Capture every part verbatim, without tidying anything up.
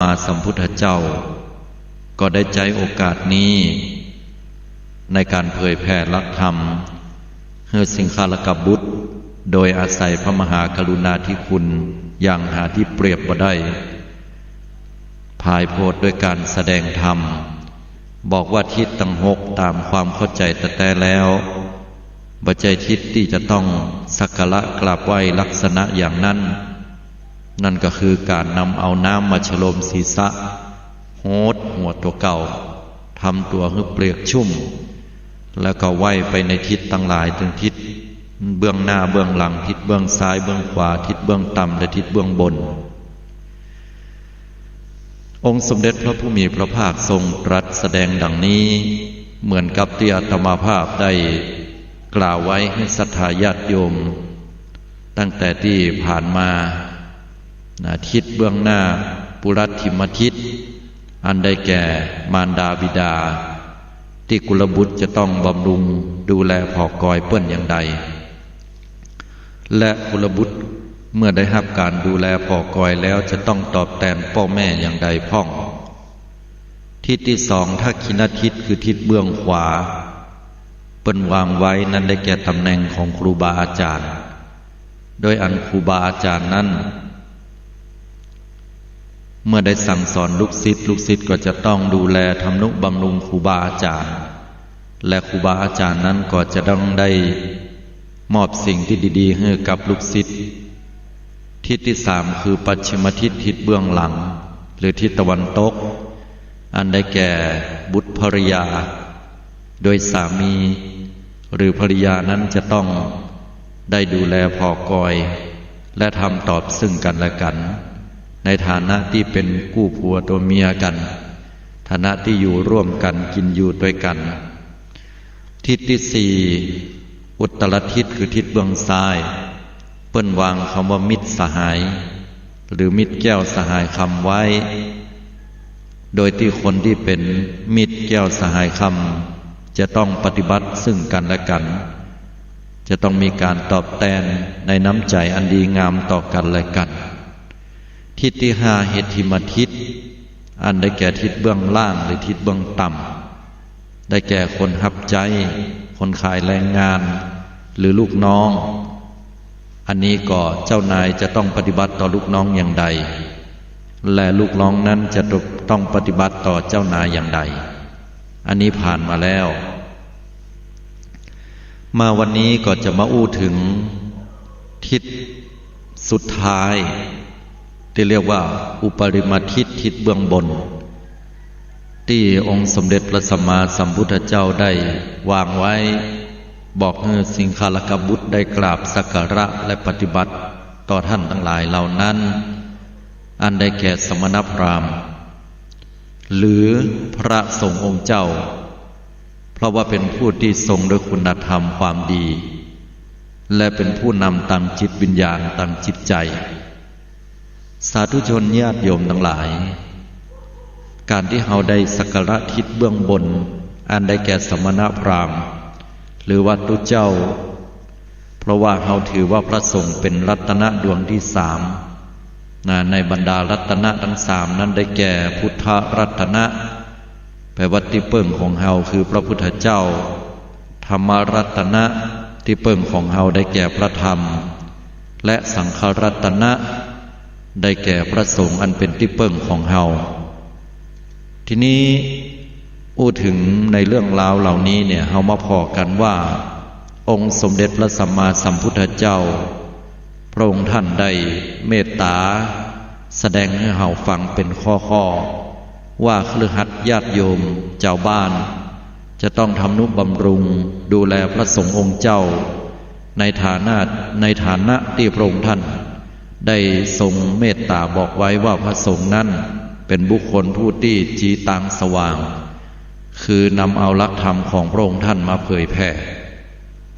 มาสัมพุทธเจ้า ก็ได้ใจ๊โอกาสนี้ ในก๋านเผยแผ่หลักธรรมหื้อสิงฆาลกบุตร โดยอาศัยพระมหากรุณาธิคุณอย่างหาที่เปรียบบ่ได้ ผายโผดด้วยก๋านแสดงธรรม บอกว่าทิศตังหกต๋ามความเข้าใจ๋แต๊ๆ แล้ว บ่ใจ้ทิศตี้จะต้องสักการะกราบไหว้ลักษณะอย่างนั้น นั่นก็คือก๋านนำเอาน้ำมาฉโลมศีรษะ โหดหัวตั๋วเก่า ทำตั๋วหื้อเปียกชุ่ม แล้วก็ไหว้ไปในทิศตังหลาย ตึงทิศเบื้องหน้าเบื้องหลัง ทิศเบื้องซ้ายเบื้องขวา ทิศเบื้องต่ำและทิศเบื้องบน องค์สมเด็จพระผู้มีพระภาคทรงตรัสแสดงดังนี้ เหมือนกับตี้อาตมาภาพได้กล่าวไว้หื้อศรัทธาญาติโยม ตั้งแต่ตี้ผ่านมา นะ ทิศเบื้องหน้าปุรัชฌิมทิศ อันได้แก่มารดาบิดา ตี้กุลบุตรจะต้องบำรุงดูแลผ่อกอยเปิ้นอย่างใด และกุลบุตรเมื่อได้ฮับก๋านดูแลผ่อกอยแล้วจะต้องตอบแตนป้อแม่อย่างใดพ่อง ทิศตี้สอง ทักขิณทิศ คือทิศเบื้องขวา เปิ้นวางไว้นั้นได้แก่ต๋ำแหน่งของครูบาอาจ๋ารย์ โดยอันครูบาอาจ๋ารย์นั้น เมื่อได้สั่งสอนลูกศิษย์ ลูกศิษย์ก็จะต้องดูแลทำนุบำรุงครูบาอาจ๋ารย์ และครูบาอาจ๋ารย์นั้นก็จะต้องได้มอบสิ่งตี้ดีๆ หื้อกับลูกศิษย์ ทิศตี้สาม คือปัจฉิมทิศ ทิศเบื้องหลัง หรือทิศตะวันตก อันได้แก่บุตรภริยา โดยสามี หรือภริยานั้นจะต้องได้ดูแลผ่อกอย และทำตอบซึ่งกั๋นและกั๋น ในฐานะตี้เป๋นกู้ผัวตั๋วเมียกั๋น ฐานะตี้อยู่ร่วมกั๋น กิ๋นอยู่ตวยกั๋น ทิศตี้สี่ อุตตรทิศ คือทิศเบื้องซ้าย เปิ้นวางกำว่ามิตรสหาย หรือมิตรแก้วสหายคำไว้ โดยตี้คนตี้เป๋นมิตรแก้วสหายคำจะต้องปฏิบัติซึ่งกั๋นและกั๋น จะต้องมีก๋านตอบแตนในน้ำใจ๋อันดีงามต่อกั๋นและกั๋น ทิศตี้ห้า เหทถิมทิศ อันได้แก่ทิศเบื้องล่างหรือทิศเบื้องต่ำ ได้แก่คนฮับใจ๊ คนขายแรงงาน หรือลูกน้อง อันนี้ก็เจ้านายจะต้องปฏิบัติต่อลูกน้องอย่างใด และลูกน้องนั้นจะต้องปฏิบัติต่อเจ้านายอย่างใด อันนี้ผ่านมาแล้ว มาวันนี้ก็จะมาอู้เถิงทิศสุดท้าย ตี้เรียกว่าอุปริมทิศ ทิศเบื้องบน ตี้องค์สมเด็จพระสัมมาสัมพุทธเจ้าได้วางไว้ บอกหื้อสิงฆาลกบุตรได้กราบสักการะและปฏิบัติต่อต้านตังหลายเหล่านั้น อันได้แก่สมณพราหมณ์ หรือพระสงฆ์องค์เจ้า เพราะว่าเป๋นผู้ตี้ทรงด้วยคุณธรรมความดี และเป๋นผู้นำตางจิตวิญญาณ ตางจิตใจ๋ สาธุชนญาติโยมตังหลาย ก๋านตี้เฮาได้สักการะทิศเบื้องบน อันได้แก่สมณพราหมณ์ หรือว่าตุ๊เจ้า เพราะว่าเฮาถือว่าพระสงฆ์เป๋นรัตนะดวงตี้สาม นะ ในบรรดารัตนะตังสามนั้นได้แก่พุทธรัตนะ แปลว่าตี้เปิ้งของเฮาคือพระพุทธเจ้า ธรรมรัตนะ ตี้เปิ้งของเฮาได้แก่พระธรรม และสังฆรัตนะ ได้แก่พระสงฆ์อันเป๋นตี้เปิ้งของเฮา ทีนี้อู้เถิงในเรื่องราวเหล่านี้เนี่ย เฮามาผ่อกั๋นว่า องค์สมเด็จพระสัมมาสัมพุทธเจ้า พระองค์ท่านได้เมตต๋าแสดงหื้อเฮาฟังเป๋นข้อๆ ว่าคฤหัสถ์ญาติโยมจาวบ้าน จะต้องทำนุบำรุงดูแลพระสงฆ์องค์เจ้า ในฐานะ ในฐานะตี้พระองค์ท่านได้ทรงเมตต๋าบอกไว้ว่าพระสงฆ์นั้นเป๋นบุคคลผู้ตี้จีตางสว่าง คือนำเอาหลักธรรมของพระองค์ท่านมาเผยแผ่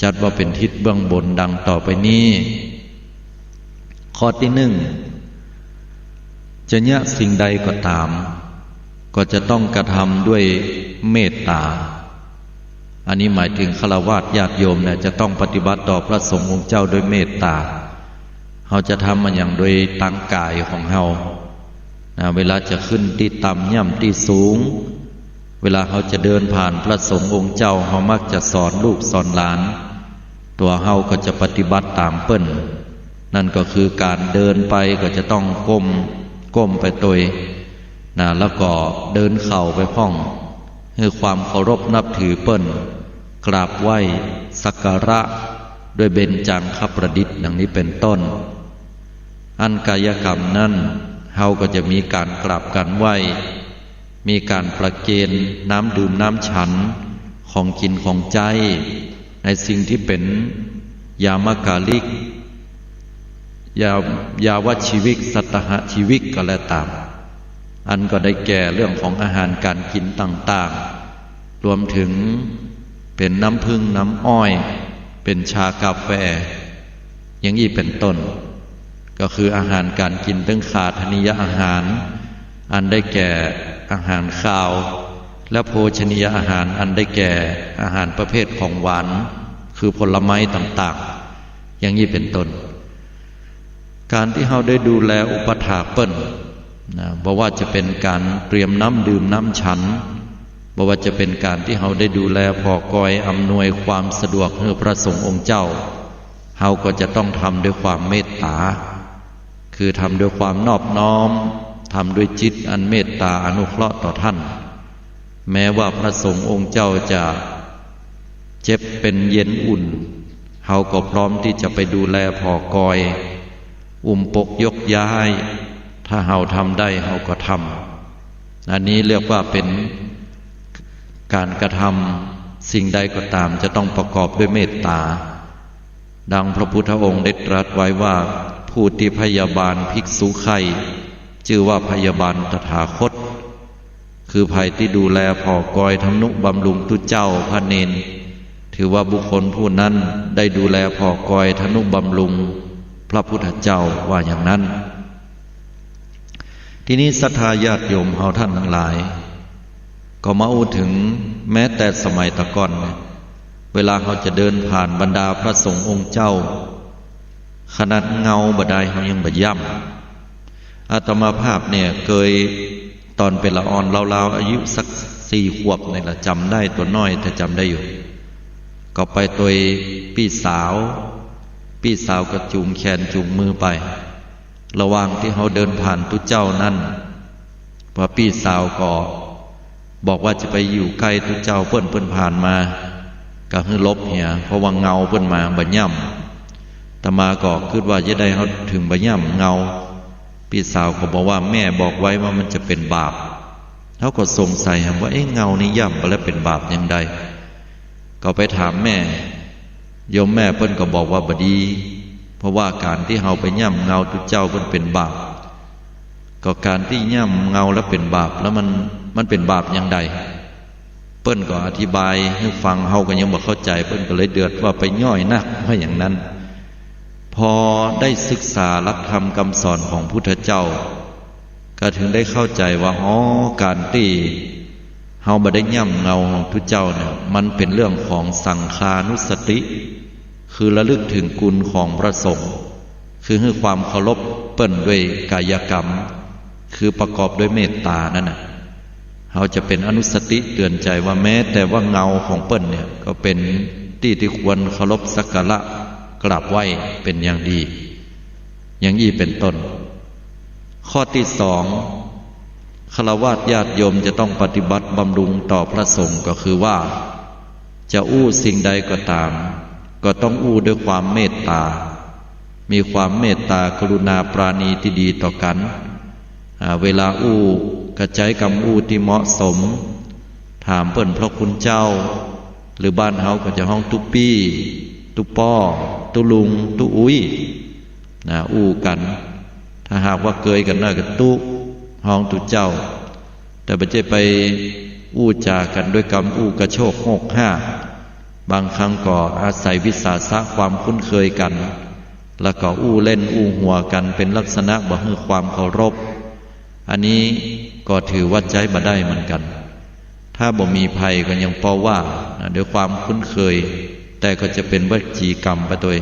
จัดว่าเป๋นทิศเบื้องบนดังต่อไปนี้ ข้อตี้นึ่ง จะเยียะสิ่งใดก็ต๋าม ก็จะต้องกระทำด้วยเมตต๋า อันนี้หมายเถิงฆราวาสญาติโยมเนี่ย จะต้องปฏิบัติต่อพระสงฆ์องค์เจ้าด้วยเมตต๋า เฮาจะทำอะหยังโดยตางก๋ายของเฮา นะ เวลาจะขึ้นตี้ต่ำย่ำตี้สูง เวลาเฮาจะเดินผ่านพระสงฆ์องค์เจ้า เฮามักจะสอนลูกสอนหลาน ตั๋วเฮาก็จะปฏิบัติต๋ามเปิ้น นั่นก็คือก๋านเดินไปก็จะต้องก้ม ก้มไปตวย นะ แล้วก็เดินเข่าไปพ่อง หื้อความเคารพนับถือเปิ้น กราบไหว้สักการะด้วยเบญจังคประดิษฐ์ ดังนี้เป๋นต้น อันกายกรรมนั้น เฮาก็จะมีก๋านกราบก๋านไหว้ มีก๋านประเคนน้ำดื่มน้ำฉัน ของกิ๋นของใจ๊ ในสิ่งตี้เป๋นยามกาลิก ยา- ยาวชีวิก สัตตหชีวิกก็แล้วต๋าม อันก็ได้แก่เรื่องของอาหารก๋านกิ๋นต่างๆ รวมเถิงเป๋นน้ำผึ้งน้ำอ้อย เป๋นชากาแฟ อย่างอี้เป๋นต้น ก็คืออาหารก๋านกิ๋น ตึงขาทนียอาหาร อันได้แก่อาหารคาว และโภชนียอาหาร อันได้แก่อาหารประเภทของหวาน คือผลไม้ต่างๆ อย่างอี้เป๋นต้น ก๋านตี้เฮาได้ดูแลอุปัฏฐากเปิ้น นะ บ่ว่าจะเป๋นก๋านเตรียมน้ำดื่มน้ำฉัน บ่ว่าจะเป๋นก๋านตี้เฮาได้ดูแลผ่อกอยอำนวยความสะดวกหื้อพระสงฆ์องค์เจ้า เฮาก็จะต้องทำด้วยความเมตต๋า คือทำด้วยความนอบน้อม ทำด้วยจิตอันเมตต๋าอนุเคราะห์ต่อต้าน แม้ว่าพระสงฆ์องค์เจ้าจะเจ็บเป๋นเย็นอุ่น เฮาก็พร้อมตี้จะไปดูแลผ่อกอย อุ้มปกยกย้าย ถ้าเฮาทำได้เฮาก็ทำ อันนี้เรียกว่าเป๋นก๋านกระทำ สิ่งใดก็ต๋ามจะต้องประกอบด้วยเมตต๋า ดังพระพุทธองค์ได้ตรัสไว้ว่า ผู้ตี้พยาบาลภิกษุใคร่ จื้อว่าพยาบาลตถาคต คือใผตี้ดูแลผ่อกอยทำนุบำรุงตุ๊เจ้าพระเณร ถือว่าบุคคลผู้นั้นได้ดูแลผ่อกอยทำนุบำรุงพระพุทธเจ้า ว่าอย่างนั้น ทีนี้ศรัทธาญาติโยมเฮาท่านทั้งหลาย ก็มาอู้เถิงแม้แต่สมัยตะก่อนเนี่ย เวลาเฮาจะเดินผ่านบรรดาพระสงฆ์องค์เจ้า ขนาดเงาบ่ได้เฮายังบ่ย่ำ อาตมาภาพเนี่ยเกย ต๋อนเป๋นละอ่อนลาวๆ อายุสักสี่ขวบนี่แหละ จ๋ำได้ ตั๋วน้อยแต่จ๋ำได้อยู่ ก็ไปตวยปี้สาว ปี้สาวก็จูงแขนจูงมือไป ระหว่างตี้เฮาเดินผ่านตุ๊เจ้านั้น ว่าปี้สาวก็บอกว่าจะไปอยู่ใก้ตุ๊เจ้าเปิ้น เปิ้นผ่านมา ก็หื้อหลบเหีย เพราะว่าเงาเปิ้นมาบ่ย่ำ อาตมาก็กึ๊ดว่าจะใดเฮาเถิงบ่ย่ำเงา ปี้สาวก็บอกว่าแม่บอกไว้ว่ามันจะเป๋นบาป เฮาก็สงสัยว่า เอ๊ะ เงานี้ย่ำไปแล้วเป๋นบาปอย่างใด ก็ไปถามแม่ โยมแม่เปิ้นก็บอกว่าบ่ดี เพราะว่าก๋านตี้เฮาไปย่ำเงาตุ๊เจ้าเปิ้นเป๋นบาป ก็ก๋านตี้ย่ำเงาแล้วเป๋นบาป แล้วมัน มันเป๋นบาปอย่างใด เปิ้นก็อธิบายหื้อฟัง เฮาก็ยังบ่เข้าใจ๋ เปิ้นก็เลยเดือดว่าไปย่อยนัก ว่าอย่างนั้น พอได้ศึกษาหลักธรรมกำสอนของพุทธเจ้า ก็เถิงได้เข้าใจ๋ว่า อ๋อ ก๋านตี้เฮาบ่ได้ย่ำเงาของตุ๊เจ้าเนี่ย มันเป๋นเรื่องของสังฆานุสติ คือระลึกเถิงคุณของพระสงฆ์ คือหื้อความเคารพเปิ้นด้วยกายกรรม คือประกอบด้วยเมตต๋านั่นน่ะ เฮาจะเป๋นอนุสติเตือนใจ๋ว่าแม้แต่ว่าเงาของเปิ้นเนี่ยก็เป๋นตี้ตี้ควรเคารพสักการะกราบไหว้เป๋นอย่างดี อย่างอี้เป๋นต้น ข้อตี้สอง ฆราวาสญาติโยมจะต้องปฏิบัติบำรุงต่อพระสงฆ์ก็คือว่า จะอู้สิ่งใดก็ต๋าม ก็ต้องอู้ด้วยความเมตต๋า มีความเมตต๋ากรุณาปราณีตี้ดีต่อกั๋น อ่า เวลาอู้ก็ใจ๊กำอู้ตี้เหมาะสม ถามเปิ้นพระคุณเจ้า หรือบ้านเฮาก็จะฮ้องตุ๊ปี้ ตุ๊ป้อ ตุ๊ลุง ตุ๊อุ๊ย นะ อู้กั๋น ถ้าหากว่าเกยกั๋นหน้อยก็ตุ๊ ฮ้องตุ๊เจ้า แต่บ่ใจ้ไปอู้จ๋ากั๋นด้วยกำอู้กระโชกโฮกฮาก บางครั้งก็อาศัยวิสาสะความคุ้นเคยกั๋น แล้วก็อู้เล่นอู้หัวกั๋นเป๋นลักษณะบ่หื้อความเคารพ อันนี้ก็ถือว่าใจ๊บ่ได้เหมือนกั๋น ถ้าบ่มีภัยก็ยังปอว่านะ ด้วยความคุ้นเคย แต่ก็จะเป๋นวจีกรรมไปตวย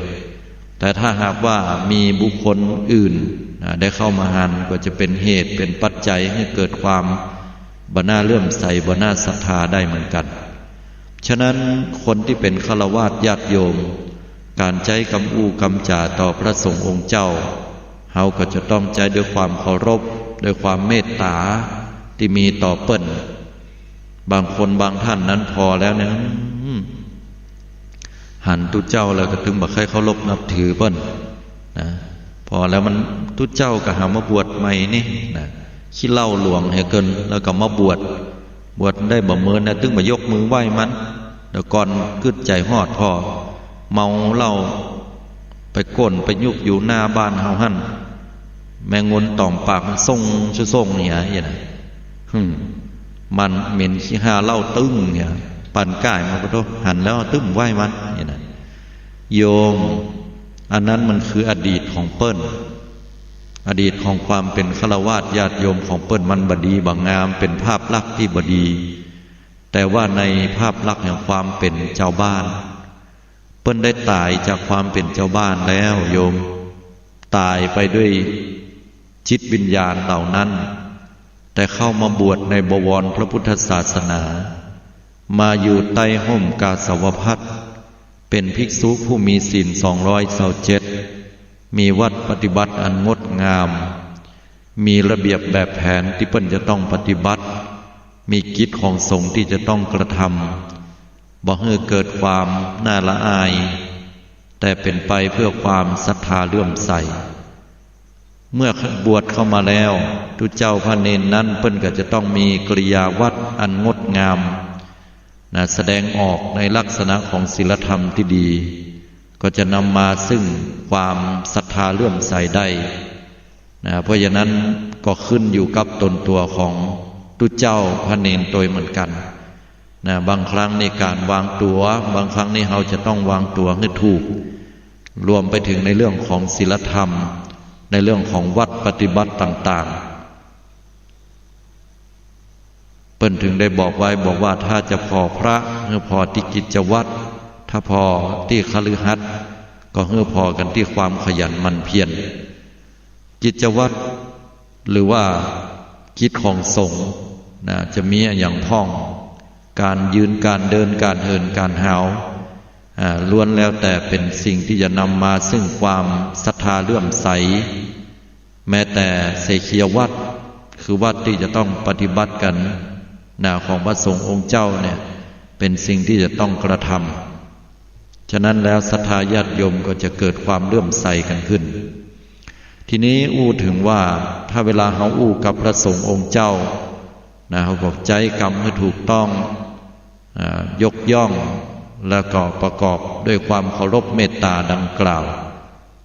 แต่ถ้าหากว่ามีบุคคลอื่น อ่า ได้เข้ามาหัน ก็จะเป๋นเหตุ เป๋นปัจจัยหื้อเกิดความบ่น่าเลื่อมใส บ่น่าศรัทธาได้เหมือนกั๋น ฉะนั้นคนตี้เป๋นฆราวาสญาติโยม ก๋านใจ๊กำอู้กำจ๋าต่อพระสงฆ์องค์เจ้า เฮาก็จะต้องใจ๊ด้วยความเคารพ ด้วยความเมตต๋าตี้มีต่อเปิ้น บางคนบางท่านนั้นผ่อแล้วเนี่ย อืม หันตุ๊เจ้าแล้วก็ตึงบ่ใค่เคารพนับถือเปิ้นนะ ผ่อแล้วมันตุ๊เจ้าก็หามาบวชใหม่นี่นะ ขี้เหล้าหลวงเหียเกิ๋น แล้วก็มาบวช บวชได้บ่เมินนะ ตึงบ่ยกมือไหว้มัน เดี๋ยวก่อนกึ๊ดใจ๋ฮอดผ่อ เมาเหล้า ไปก้นไปยุกอยู่หน้าบ้านเฮาหั้น แมงงนต่อมปากมันส่งชุส่งเนี่ย เนี่ยนะ หึ่ม มันเหม็นขี้ห้าเหล้าตึ้งเนี่ย ปั่นก้ายมาก็โต หันแล้วตึ้มไหว้มันเนี่ยนะ โยม อันนั้นมันคืออดีตของเปิ้น อดีตของความเป๋นฆราวาสญาติโยมของเปิ้น มันบ่ดีบ่งาม เป๋นภาพลักษณ์ตี้บ่ดี แต่ว่าในภาพลักษณ์แห่งความเป๋นจาวบ้าน เปิ้นได้ต๋ายจากความเป๋นจาวบ้านแล้วโยม ต๋ายไปด้วยจิตวิญญาณเหล่านั้น แต่เข้ามาบวชในบวรพระพุทธศาสนา มาอยู่ใต้ฮ่มกาสาวพัสตร์ เป๋นภิกษุผู้มีศีลสองร้อยซาวเจ็ด มีวัตรปฏิบัติอันงดงาม มีระเบียบแบบแผนตี้เปิ้นจะต้องปฏิบัติ มีกิจของสงฆ์ตี้จะต้องกระทำ บ่หื้อเกิดความน่าละอาย แต่เป๋นไปเพื่อความศรัทธาเลื่อมใส เมื่อบวชเข้ามาแล้ว ตุ๊เจ้าพระเณรนั้นเปิ้นก็จะต้องมีกิริยาวัตรอันงดงามนะ แสดงออกในลักษณะของศีลธรรมตี้ดี ก็จะนำมาซึ่งความศรัทธาเลื่อมใสได้นะ เพราะฉะนั้นก็ขึ้นอยู่กับตนตั๋วของตุ๊เจ้าพระเณรโตยเหมือนกั๋นนะ บางครั้งในก๋านวางตั๋ว บางครั้งนี่เฮาจะต้องวางตั๋วหื้อถูก รวมไปถึงในเรื่องของศีลธรรม ในเรื่องของวัตรปฏิบัติต่างๆ เปิ้นถึงได้บอกไว้ บอกว่าถ้าจะผ่อพระ หื้อผ่อตี้กิจวัตร ถ้าผ่อตี้คฤหัสถ์ ก็หื้อผ่อกั๋นตี้ความขยันหมั่นเพียร กิจวัตร หรือว่ากิจของสงฆ์นะ จะมีอะหยังพ่อง ก๋านยืน ก๋านเดิน ก๋านเหิน ก๋านหาว อ่า ล้วนแล้วแต่เป๋นสิ่งตี้จะนำมาซึ่งความศรัทธาเลื่อมใส แม้แต่เสขียวัตร คือวัตรตี้จะต้องปฏิบัติกั๋นนะ ของพระสงฆ์องค์เจ้าเนี่ย เป๋นสิ่งตี้จะต้องกระทำ ฉะนั้นแล้วศรัทธาญาติโยมก็จะเกิดความเลื่อมใสกั๋นขึ้น ทีนี้อู้ถึงว่าถ้าเวลาเฮาอู้กับพระสงฆ์องค์เจ้านะ เฮาก็ใจ๊กำหื้อถูกต้อง อ่า ยกย่อง แล้วก็ประกอบด้วยความเคารพเมตตาดังกล่าว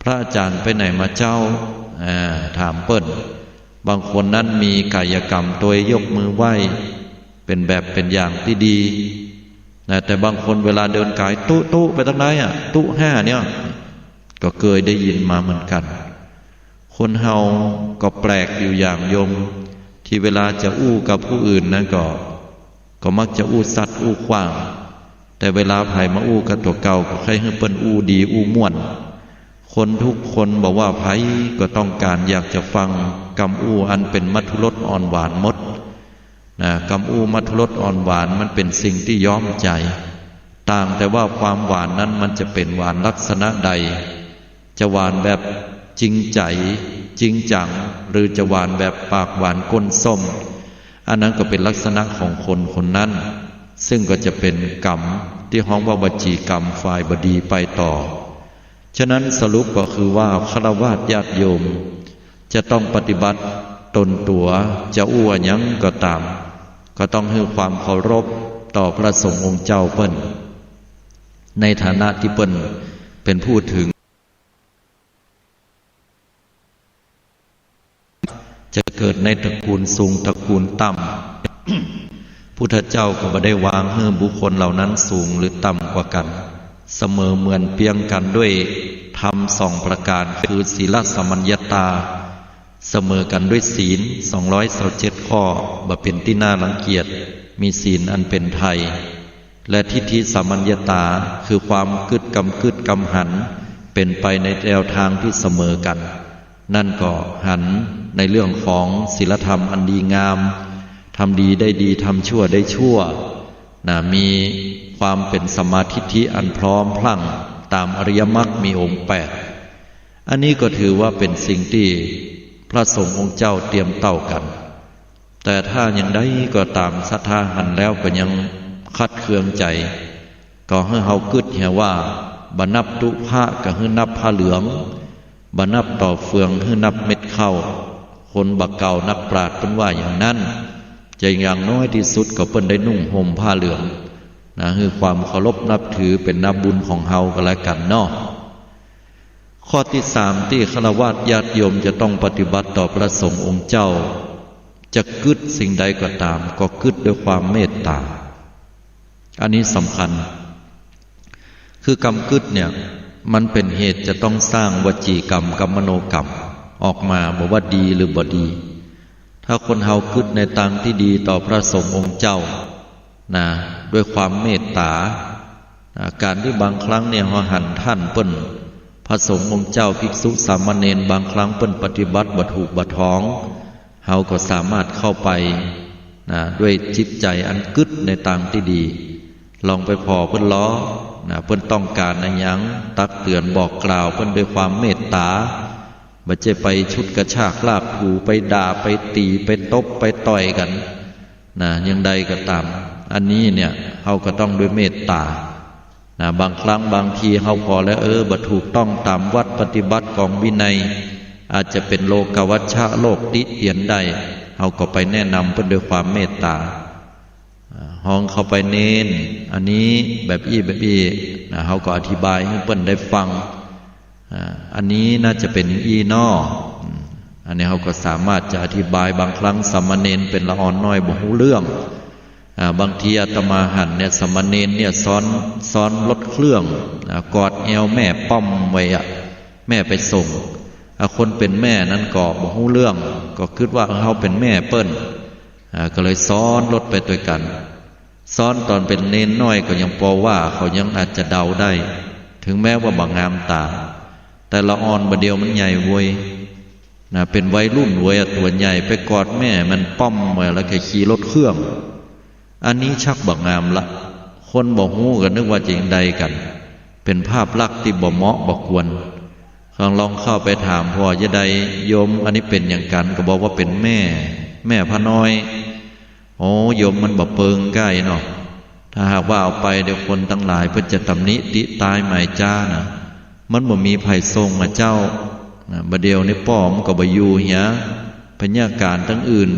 พระอาจารย์ไปไหนมาเจ้า อ่า ถามเปิ้น บางคนนั้นมีกายกรรมโตยยกมือไหว้ เป๋นแบบเป๋นอย่างตี้ดีนะ แต่บางคนเวลาเดินก๋ายตุ๊ตุ๊ไปตางใดอะ ตุ๊ห้าเนี่ย ก็เกยได้ยินมาเหมือนกั๋น คนเฮาก็แปลกอยู่อย่างโยม ตี้เวลาจะอู้กับผู้อื่นนั้นก็ ก็มักจะอู้สัดอู้ขว้าง แต่เวลาใผมาอู้กับตั๋วเก่าก็ใค่หื้อเปิ้นอู้ดีอู้ม่วน คนทุกคนบ่ว่าใผก็ต้องก๋านอยากจะฟังกำอู้อันเป๋นมัธรสอ่อนหวานหมดนะ กำอู้มัธรสอ่อนหวานมันเป๋นสิ่งตี้ย้อมใจ๋ ต่างแต่ว่าความหวานนั้นมันจะเป๋นหวานลักษณะใด จะหวานแบบจริงใจ๋ จริงจัง หรือจะหวานแบบปากหวานก้นส้ม อันนั้นก็เป๋นลักษณะของคนคนนั้น ซึ่งก็จะเป๋นกรรมตี้ฮ้องว่าวจีกรรมฝ่ายบ่ดีไปต่อ ฉะนั้นสรุปก็คือว่าฆราวาสญาติโยมจะต้องปฏิบัติตนตั๋ว จะอู้อะหยังก็ต๋าม ก็ต้องหื้อความเคารพต่อพระสงฆ์องค์เจ้าเปิ้น ในฐานะตี้เปิ้นเป๋นผู้ถึง จะเกิดในตระกูลสูงตระกูลต่ำ พุทธเจ้าก็บ่ได้วางหื้อบุคคลเหล่านั้นสูงหรือต่ำกว่ากั๋น เสมอเหมือนเปียงกั๋นด้วยธรรมสองประก๋าน คือศีลสัมมัญญตา เสมอกั๋นด้วยศีลสองร้อยซาวเจ็ดข้อ บ่เป๋นตี้น่ารังเกียจ มีศีลอันเป๋นไทย และทิฏฐิสัมมัญญตา คือความกึ๊ดกำกึ๊ดกำหัน เป๋นไปในแนวตางตี้เสมอกั๋น นั้นก็หันในเรื่องของศีลธรรมอันดีงาม ทำดีได้ดี ทำชั่วได้ชั่ว นะ มีความเป๋นสัมมาทิฏฐิอันพร้อมพรั่งต๋ามอริยมรรคมีองค์แปด อันนี้ก็ถือว่าเป๋นสิ่งตี้พระสงฆ์องค์เจ้าเตรียมเต้ากั๋น แต่ถ้าอย่างใดก็ต๋าม ศรัทธาหันแล้วก็ยังขัดเคืองใจ๋ ก็หื้อเฮากึ๊ดเหียว่า บ่นับตุ๊พระก็หื้อนับผ้าเหลือง บ่นับต่อเฟืองหื้อนับเม็ดข้าว คนบ่าเก่านักปราชญ์เปิ้นว่าอย่างนั้น จะอย่างน้อยตี้สุดก็เปิ้นได้นุ่งห่มผ้าเหลือง นะ หื้อความเคารพนับถือเป๋นนาบุญของเฮาก็แล้วกั๋นเนาะ ข้อตี้สามตี้ฆราวาสญาติโยมจะต้องปฏิบัติต่อพระสงฆ์องค์เจ้า จะกึ๊ดสิ่งใดก็ต๋าม ก็กึ๊ดด้วยความเมตต๋า อันนี้สำคัญ คือกำกึ๊ดเนี่ย มันเป๋นเหตุจะต้องสร้างวจีกรรมกับมโนกรรมออกมา บ่ว่าดีหรือบ่ดี ถ้าคนเฮากึ๊ดในตางตี้ดีต่อพระสงฆ์องค์เจ้า นะ ด้วยความเมตต๋า นะ ก๋านตี้บางครั้งเนี่ยเฮาหันต้านเปิ้น พระสงฆ์องค์เจ้า ภิกษุสามเณร บางครั้งเปิ้นปฏิบัติบ่ถูกบ่ต๋อง เฮาก็สามารถเข้าไป นะ ด้วยจิตใจ๋อันกึ๊ดในตางตี้ดี ลองไปผ่อเปิ้นลอ นะ เปิ้นต้องก๋านอะหยัง ตักเตือนบอกกล่าวเปิ้นด้วยความเมตต๋า บ่ใจ้ไปฉุดกระชากลากถู ไปด่า ไปตี๋ ไปตบ ไปต่อยกั๋น นะ อย่างใดก็ต๋าม อันนี้เนี่ย เฮาก็ต้องด้วยเมตต๋า นะ บางครั้งบางทีเฮาผ่อแล้ว เออ บ่ถูกต้องต๋ามวัตรปฏิบัติของวินัย อาจจะเป๋นโลกาวัชชะ โลกติเตียนได้ เฮาก็ไปแนะนำเปิ้นด้วยความเมตต๋า อ่า ฮ้องเข้าไป เณร อันนี้แบบอี้แบบอี้ นะ เฮาก็อธิบายหื้อเปิ้นได้ฟัง อ่า อันนี้น่าจะเป๋นอย่างอี้เนาะ อืม อันนี้เฮาก็สามารถจะอธิบาย บางครั้งสามเณรเป๋นละอ่อนน้อยบ่ฮู้เรื่อง อ่า บางทีอาตมาหันเนี่ย สามเณรเนี่ยซ้อน ซ้อนรถเครื่อง อ่า กอดแอวแม่ป้อมไว้อะ แม่ไปส่ง อ่า คนเป๋นแม่นั้นก็บ่ฮู้เรื่อง ก็กึ๊ดว่าเฮาเป๋นแม่เปิ้น อ่า ก็เลยซ้อนรถไปตวยกั๋น ซ้อนต๋อนเป๋นเณรน้อยก็ยังปอว่า เขายังอาจจะเดาได้ ถึงแม้ว่าบ่งามต๋า แต่ละอ่อนบ่าเดี่ยวมันใหญ่เว้ย นะ เป๋นวัยรุ่นเว้ย ตั๋วใหญ่ ไปกอดแม่มันป้อมไว้ แล้วก็ขี่รถเครื่อง อันนี้ชักบ่งามละ คนบ่ฮู้ก็นึกว่าจะอย่างใดกั๋น เป๋นภาพลักษณ์ตี้บ่เหมาะบ่ควร ลอง ลองเข้าไปถาม ผ่อจะใด โยม อันนี้เป๋นอย่างกั๋น ก็บอกว่าเป๋นแม่ แม่พระน้อย โอ้ โยม มันบ่เปิงใก้เนาะ ถ้าหากว่าเอาไปเดี๋ยวคนตังหลายเปิ้นจะตำหนิติต๊ายหมายจ๊านะ มันบ่มีใผส่งอะเจ้า นะ บ่าเดี่ยวนี้ป้อมันก็บ่อยู่เหีย พนักงานตังอื่น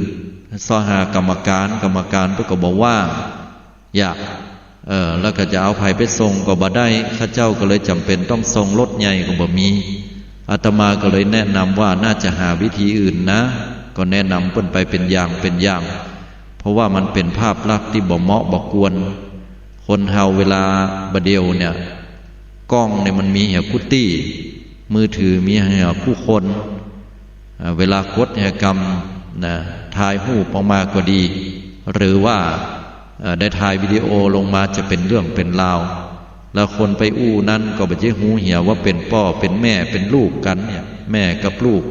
เซาะหากรรมการ กรรมการเปิ้นก็บ่ว่าง อยาก เออ แล้วก็จะเอาใผไปส่งก็บ่ได้ ข้าเจ้าก็เลยจ๋ำเป๋นต้องส่งรถใหญ่ก็บ่มี อาตมาก็เลยแนะนำว่าน่าจะหาวิธีอื่นนะ ก็แนะนำเปิ้นไปเป๋นอย่างเป๋นอย่าง เพราะว่ามันเป๋นภาพลักษณ์ตี้บ่เหมาะบ่ควร คนเฮาเวลาบ่าเดี่ยวเนี่ย กล้องเนี่ยมันมีเหียกู้ตี้ มือถือมีเหียกู้คน อ่า เวลากดเหียกำนะ ถ่ายรูปออกมาก็ดี หรือว่า เอ่อ ได้ถ่ายวิดีโอลงมาจะเป๋นเรื่องเป๋นราว แล้วคนไปอู้นั้นก็บ่ใจ้ฮู้เหียว่าเป๋นป้อเป๋นแม่เป๋นลูกกั๋นเนี่ย แม่กับลูก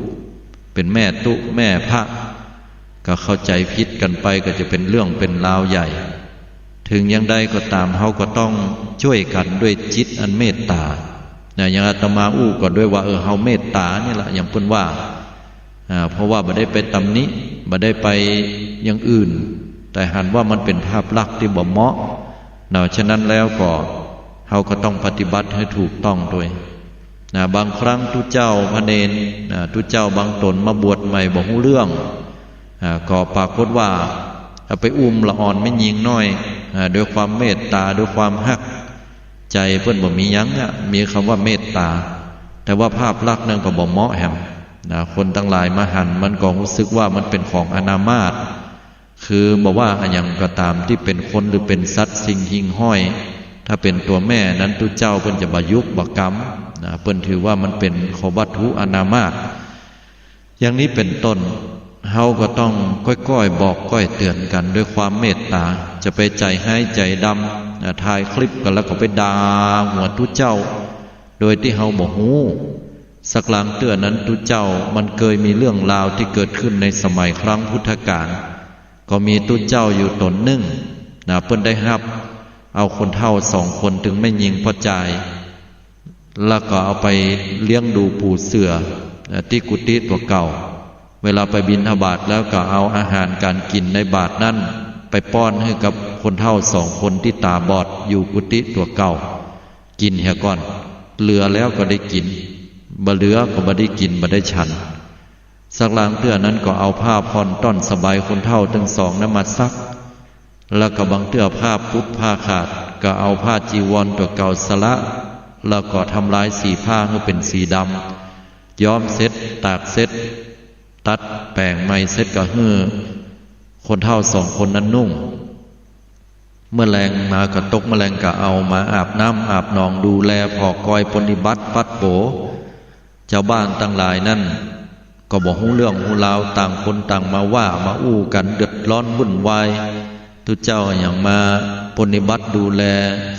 เป๋นแม่ตุ๊แม่พระ ก็เข้าใจ๋ผิดกั๋นไป ก็จะเป๋นเรื่องเป๋นราวใหญ่ ถึงอย่างใดก็ต๋าม เฮาก็ต้องจ้วยกั๋นด้วยจิตอันเมตต๋า นะ อย่างอาตมาอู้ก็ด้วยว่า เออ เฮาเมตต๋านี่ละ อย่างเปิ้นว่า อ่า เพราะว่าบ่ได้ไปตำหนิ บ่ได้ไปอย่างอื่น แต่หันว่ามันเป๋นภาพลักษณ์ตี้บ่เหมาะ นะ ฉะนั้นแล้วก็ เฮาก็ต้องปฏิบัติหื้อถูกต้องตวย นะ บางครั้งตุ๊เจ้าพระเณร นะ ตุ๊เจ้าบางต๋นมาบวชใหม่บ่ฮู้เรื่อง อ่า ก็ปรากฏว่า เอาไปอุ้มละอ่อนแม่ญิงน้อย อ่า ด้วยความเมตต๋า ด้วยความฮัก ใจ๋เปิ้นบ่มีหยังอะ มีกำว่าเมตต๋า แต่ว่าภาพลักษณ์นั้นก็บ่เหมาะแหม นะ คนตังหลายมาหันมันก็ฮู้สึกว่ามันเป๋นของอนามาส คือบ่ว่าอะหยังก็ต๋ามตี้เป๋นคนหรือเป๋นสัตว์สิ่งหิ่งห้อย ถ้าเป๋นตั๋วแม่นั้นตุ๊เจ้าเปิ้นจะบ่ยุกบ่กำ นะ เปิ้นถือว่ามันเป๋นของวัตถุอนามาส อย่างนี้เป๋นต้น เฮาก็ต้องก้อยๆบอกก้อยเตื๋อนกั๋นด้วยความเมตต๋า จะไปใจ๋ฮ้ายใจ๋ดำ นะ ถ่ายคลิปกั๋นแล้วก็ไปด่าหัวตุ๊เจ้า โดยตี้เฮาบ่ฮู้ สักลางเตื้อนั้นตุ๊เจ้ามันเกยมีเรื่องราวตี้เกิดขึ้นในสมัยครั้งพุทธกาล ก็มีตุ๊เจ้าอยู่ต๋นนึ่งนะ เปิ้นได้ฮับเอาคนเฒ่าสองคน ตึงแม่ญิงป้อจาย แล้วก็เอาไปเลี้ยงดูปูเสื่อ เอ่อ ตี้กุฏิตั๋วเก่า เวลาไปบิณฑบาตแล้วก็เอาอาหารก๋านกิ๋นในบาตรนั้น ไปป้อนหื้อกับคนเฒ่าสองคนตี้ต๋าบอดอยู่กุฏิตั๋วเก่า กิ๋นเหียก่อน เหลือแล้วก็ได้กิ๋น บ่เหลือก็บ่ได้กิ๋น บ่ได้ฉัน สักลางเตื้อนั้นก็เอาผ้าผ่อนต้อนสบายคนเฒ่าตึงสองนั้นมาซัก แล้วก็บางเตื้อผ้าปุดผ้าขาด ก็เอาผ้าจีวรตั๋วเก่าสละ แล้วก็ทำลายสีผ้าหื้อเป๋นสีดำ ย้อมเสร็จ ตากเสร็จ ตัดแป๋งใหม่เสร็จก็หื้อคนเฒ่าสองคนนั้นนุ่ง เมื่อแลงมาก็ตกเมื่อแลงก็เอามาอาบน้ำอาบหนอง ดูแลผ่อกอยปรนนิบัติปัดโป๋ จาวบ้านตังหลายนั้นก็บ่ฮู้เรื่องฮู้ราว ต่างคนต่างมาว่ามาอู้กั๋น เดือดร้อนวุ่นวาย ตุ๊เจ้าอะหยังมาปรนนิบัติดูแล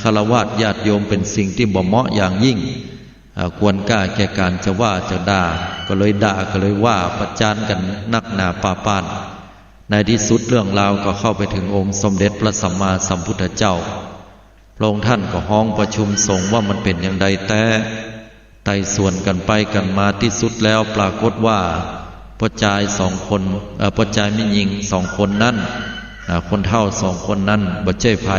ฆราวาสญาติโยมเป๋นสิ่งตี้บ่เหมาะอย่างยิ่ง อ่า ควรก้าแก่ก๋านจะว่าจะด่า ก็เลยด่าก็เลยว่าประจานกั๋นนักหนาปาปาน ในตี้สุดเรื่องราวก็เข้าไปเถิงองค์สมเด็จพระสัมมาสัมพุทธเจ้า พระองค์ท่านก็ฮ้องประชุมสงฆ์ว่ามันเป๋นอย่างใดแต๊ ไต่สวนกั๋นไปกั๋นมา ตี้สุดแล้วปรากฏว่าป้อจายสองคน เอ่อ ป้อจายแม่ญิงสองคนนั้น อ่า คนเฒ่าสองคนนั้นบ่ใจ้ใผ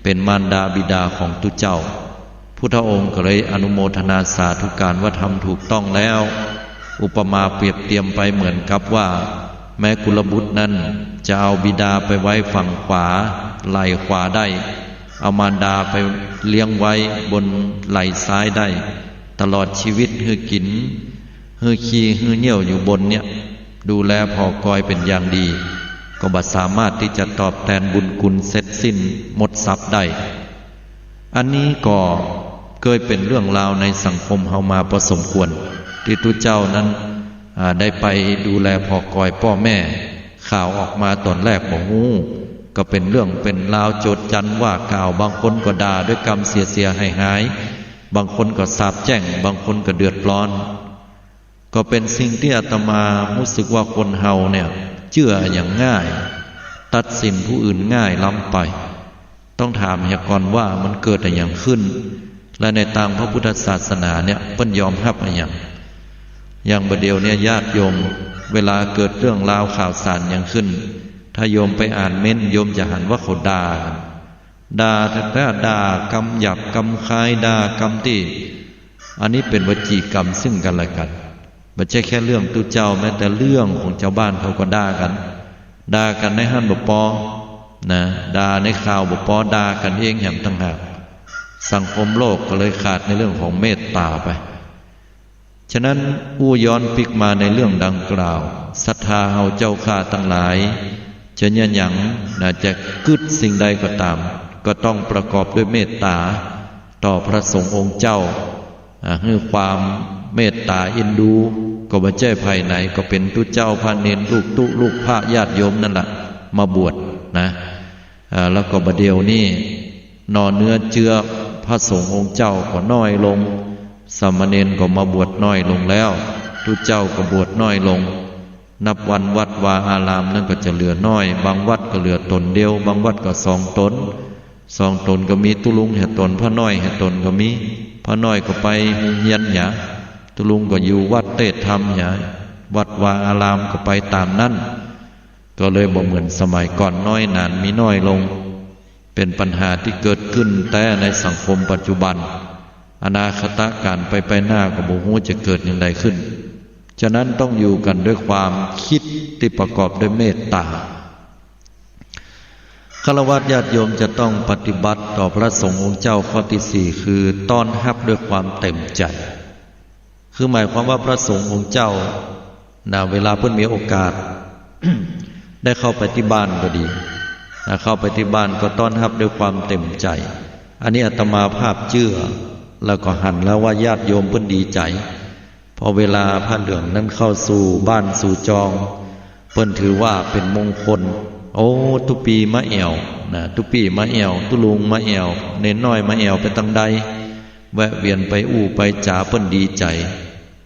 เป๋นมารดาบิดาของตุ๊เจ้า พุทธองค์ก็เลยอนุโมทนาสาธุการว่าทำถูกต้องแล้ว อุปมาเปรียบเตียมไปเหมือนกับว่า แม้กุลบุตรนั้นจะเอาบิดาไปไว้ฝั่งขวา ไหล่ขวาได้ เอามารดาไปเลี้ยงไว้บนไหล่ซ้ายได้ ตลอดชีวิตหื้อกิ๋น หื้อขี้หื้อเยี่ยวอยู่บนเนี่ย ดูแลผ่อกอยเป๋นอย่างดี ก็บ่สามารถตี้จะตอบแตนบุญคุณเสร็จสิ้นหมดทรัพย์ได้ อันนี้ก็เกยเป๋นเรื่องราวในสังคมเฮามาพอสมควร ตี้ตุ๊เจ้านั้น อ่า ได้ไปดูแลผ่อกอยป้อแม่ ข่าวออกมาต๋อนแรกบ่ฮู้ ก็เป๋นเรื่องเป๋นราวโจษจันว่ากล่าว บางคนก็ด่าด้วยกำเสียๆ หายๆ บางคนก็สาปแจ้ง บางคนก็เดือดร้อน ก็เป๋นสิ่งตี้อาตมาฮู้สึกว่าคนเฮาเนี่ย เจื้ออะหยังง่าย ตัดสินผู้อื่นง่ายล้ำไป ต้องถามเหียก่อนว่ามันเกิดอะหยังขึ้น และในตางพระพุทธศาสนาเนี่ยเปิ้นยอมฮับอะหยัง อย่างบ่าเดี่ยวเนี่ยญาติโยม เวลาเกิดเรื่องราวข่าวสารหยังขึ้น ถ้าโยมไปอ่านเม้นต์ โยมจะหันว่าเขาด่ากั๋น ด่าแต๊ๆ ด่ากำหยาบกำคาย ด่ากำตี้ อันนี้เป๋นวจีกรรมซึ่งกั๋นและกั๋น บ่ใจ้แค่เรื่องตุ๊เจ้า แม้แต่เรื่องของจาวบ้านเขาก็ด่ากั๋น ด่ากั๋นในหั้นบ่ปอ นะ ด่าในข่าวบ่ปอ ด่ากั๋นเองแหมต่างหาก สังคมโลกก็เลยขาดในเรื่องของเมตต๋าไป ฉะนั้นอู้ย้อนปิ๊กมาในเรื่องดังกล่าว ศรัทธาเฮาเจ้าข้าตังหลาย จะเยียะหยัง นะ จะกึ๊ดสิ่งใดก็ต๋าม ก็ต้องประกอบด้วยเมตต๋าต่อพระสงฆ์องค์เจ้า อ่า หื้อความเมตต๋าเอ็นดู ก็บ่ใจ้ใผไหน ก็เป๋นตุ๊เจ้าพระเณร ลูกตุ๊ลูกพระญาติโยมนั่นแหละ มาบวชนะ อ่า แล้วก็บ่าเดี่ยวนี้ หน่อเนื้อเจื้อพระสงฆ์องค์เจ้าก็น้อยลง สามเณรก็มาบวชน้อยลงแล้ว ตุ๊เจ้าก็บวชน้อยลง นับวันวัดวาอารามนั้นก็จะเหลือน้อย บางวัดก็เหลือต๋นเดียว บางวัดก็สองต๋น สองต๋นก็มี ตุ๊ลุงแหต๋น พระน้อยแหต๋นก็มี พระน้อยก็ไปโฮงเฮียนหยา ตุ๊ลุงก็อยู่วัดเตศน์ธรรมหยา วัดวาอารามก็ไปต๋ามนั้น ก็เลยบ่เหมือนสมัยก่อน น้อยหนานมีน้อยลง เป๋นปัญหาตี้เกิดขึ้นแต๊ในสังคมปัจจุบัน อนาคตก๋านไปไปหน้าก็บ่ฮู้จะเกิดอย่างใดขึ้น ฉะนั้นต้องอยู่กั๋นด้วยความกึ๊ดตี้ประกอบด้วยเมตต๋า ฆราวาสญาติโยมจะต้องปฏิบัติต่อพระสงฆ์องค์เจ้าข้อตี้สี่ คือต้อนฮับด้วยความเต็มใจ๋ คือหมายความว่าพระสงฆ์องค์เจ้า นะ เวลาเปิ้นมีโอกาส ได้เข้าไปตี้บ้านก็ดี นะ เข้าไปตี้บ้านก็ต้อนฮับด้วยความเต็มใจ๋ อันนี้อาตมาภาพเจื้อ แล้วก็หันแล้วว่าญาติโยมเปิ้นดีใจ๋ พอเวลาผ้าเหลืองนั้นเข้าสู่บ้านสู่จอง เปิ้นถือว่าเป๋นมงคล โอ้ ตุ๊ปี้มาแอ่ว นะ ตุ๊ปี้มาแอ่ว ตุ๊ลุงมาแอ่ว เณรน้อยมาแอ่วไปตังใด แวะเวียนไปอู้ไปจ๋า เปิ้นดีใจ๋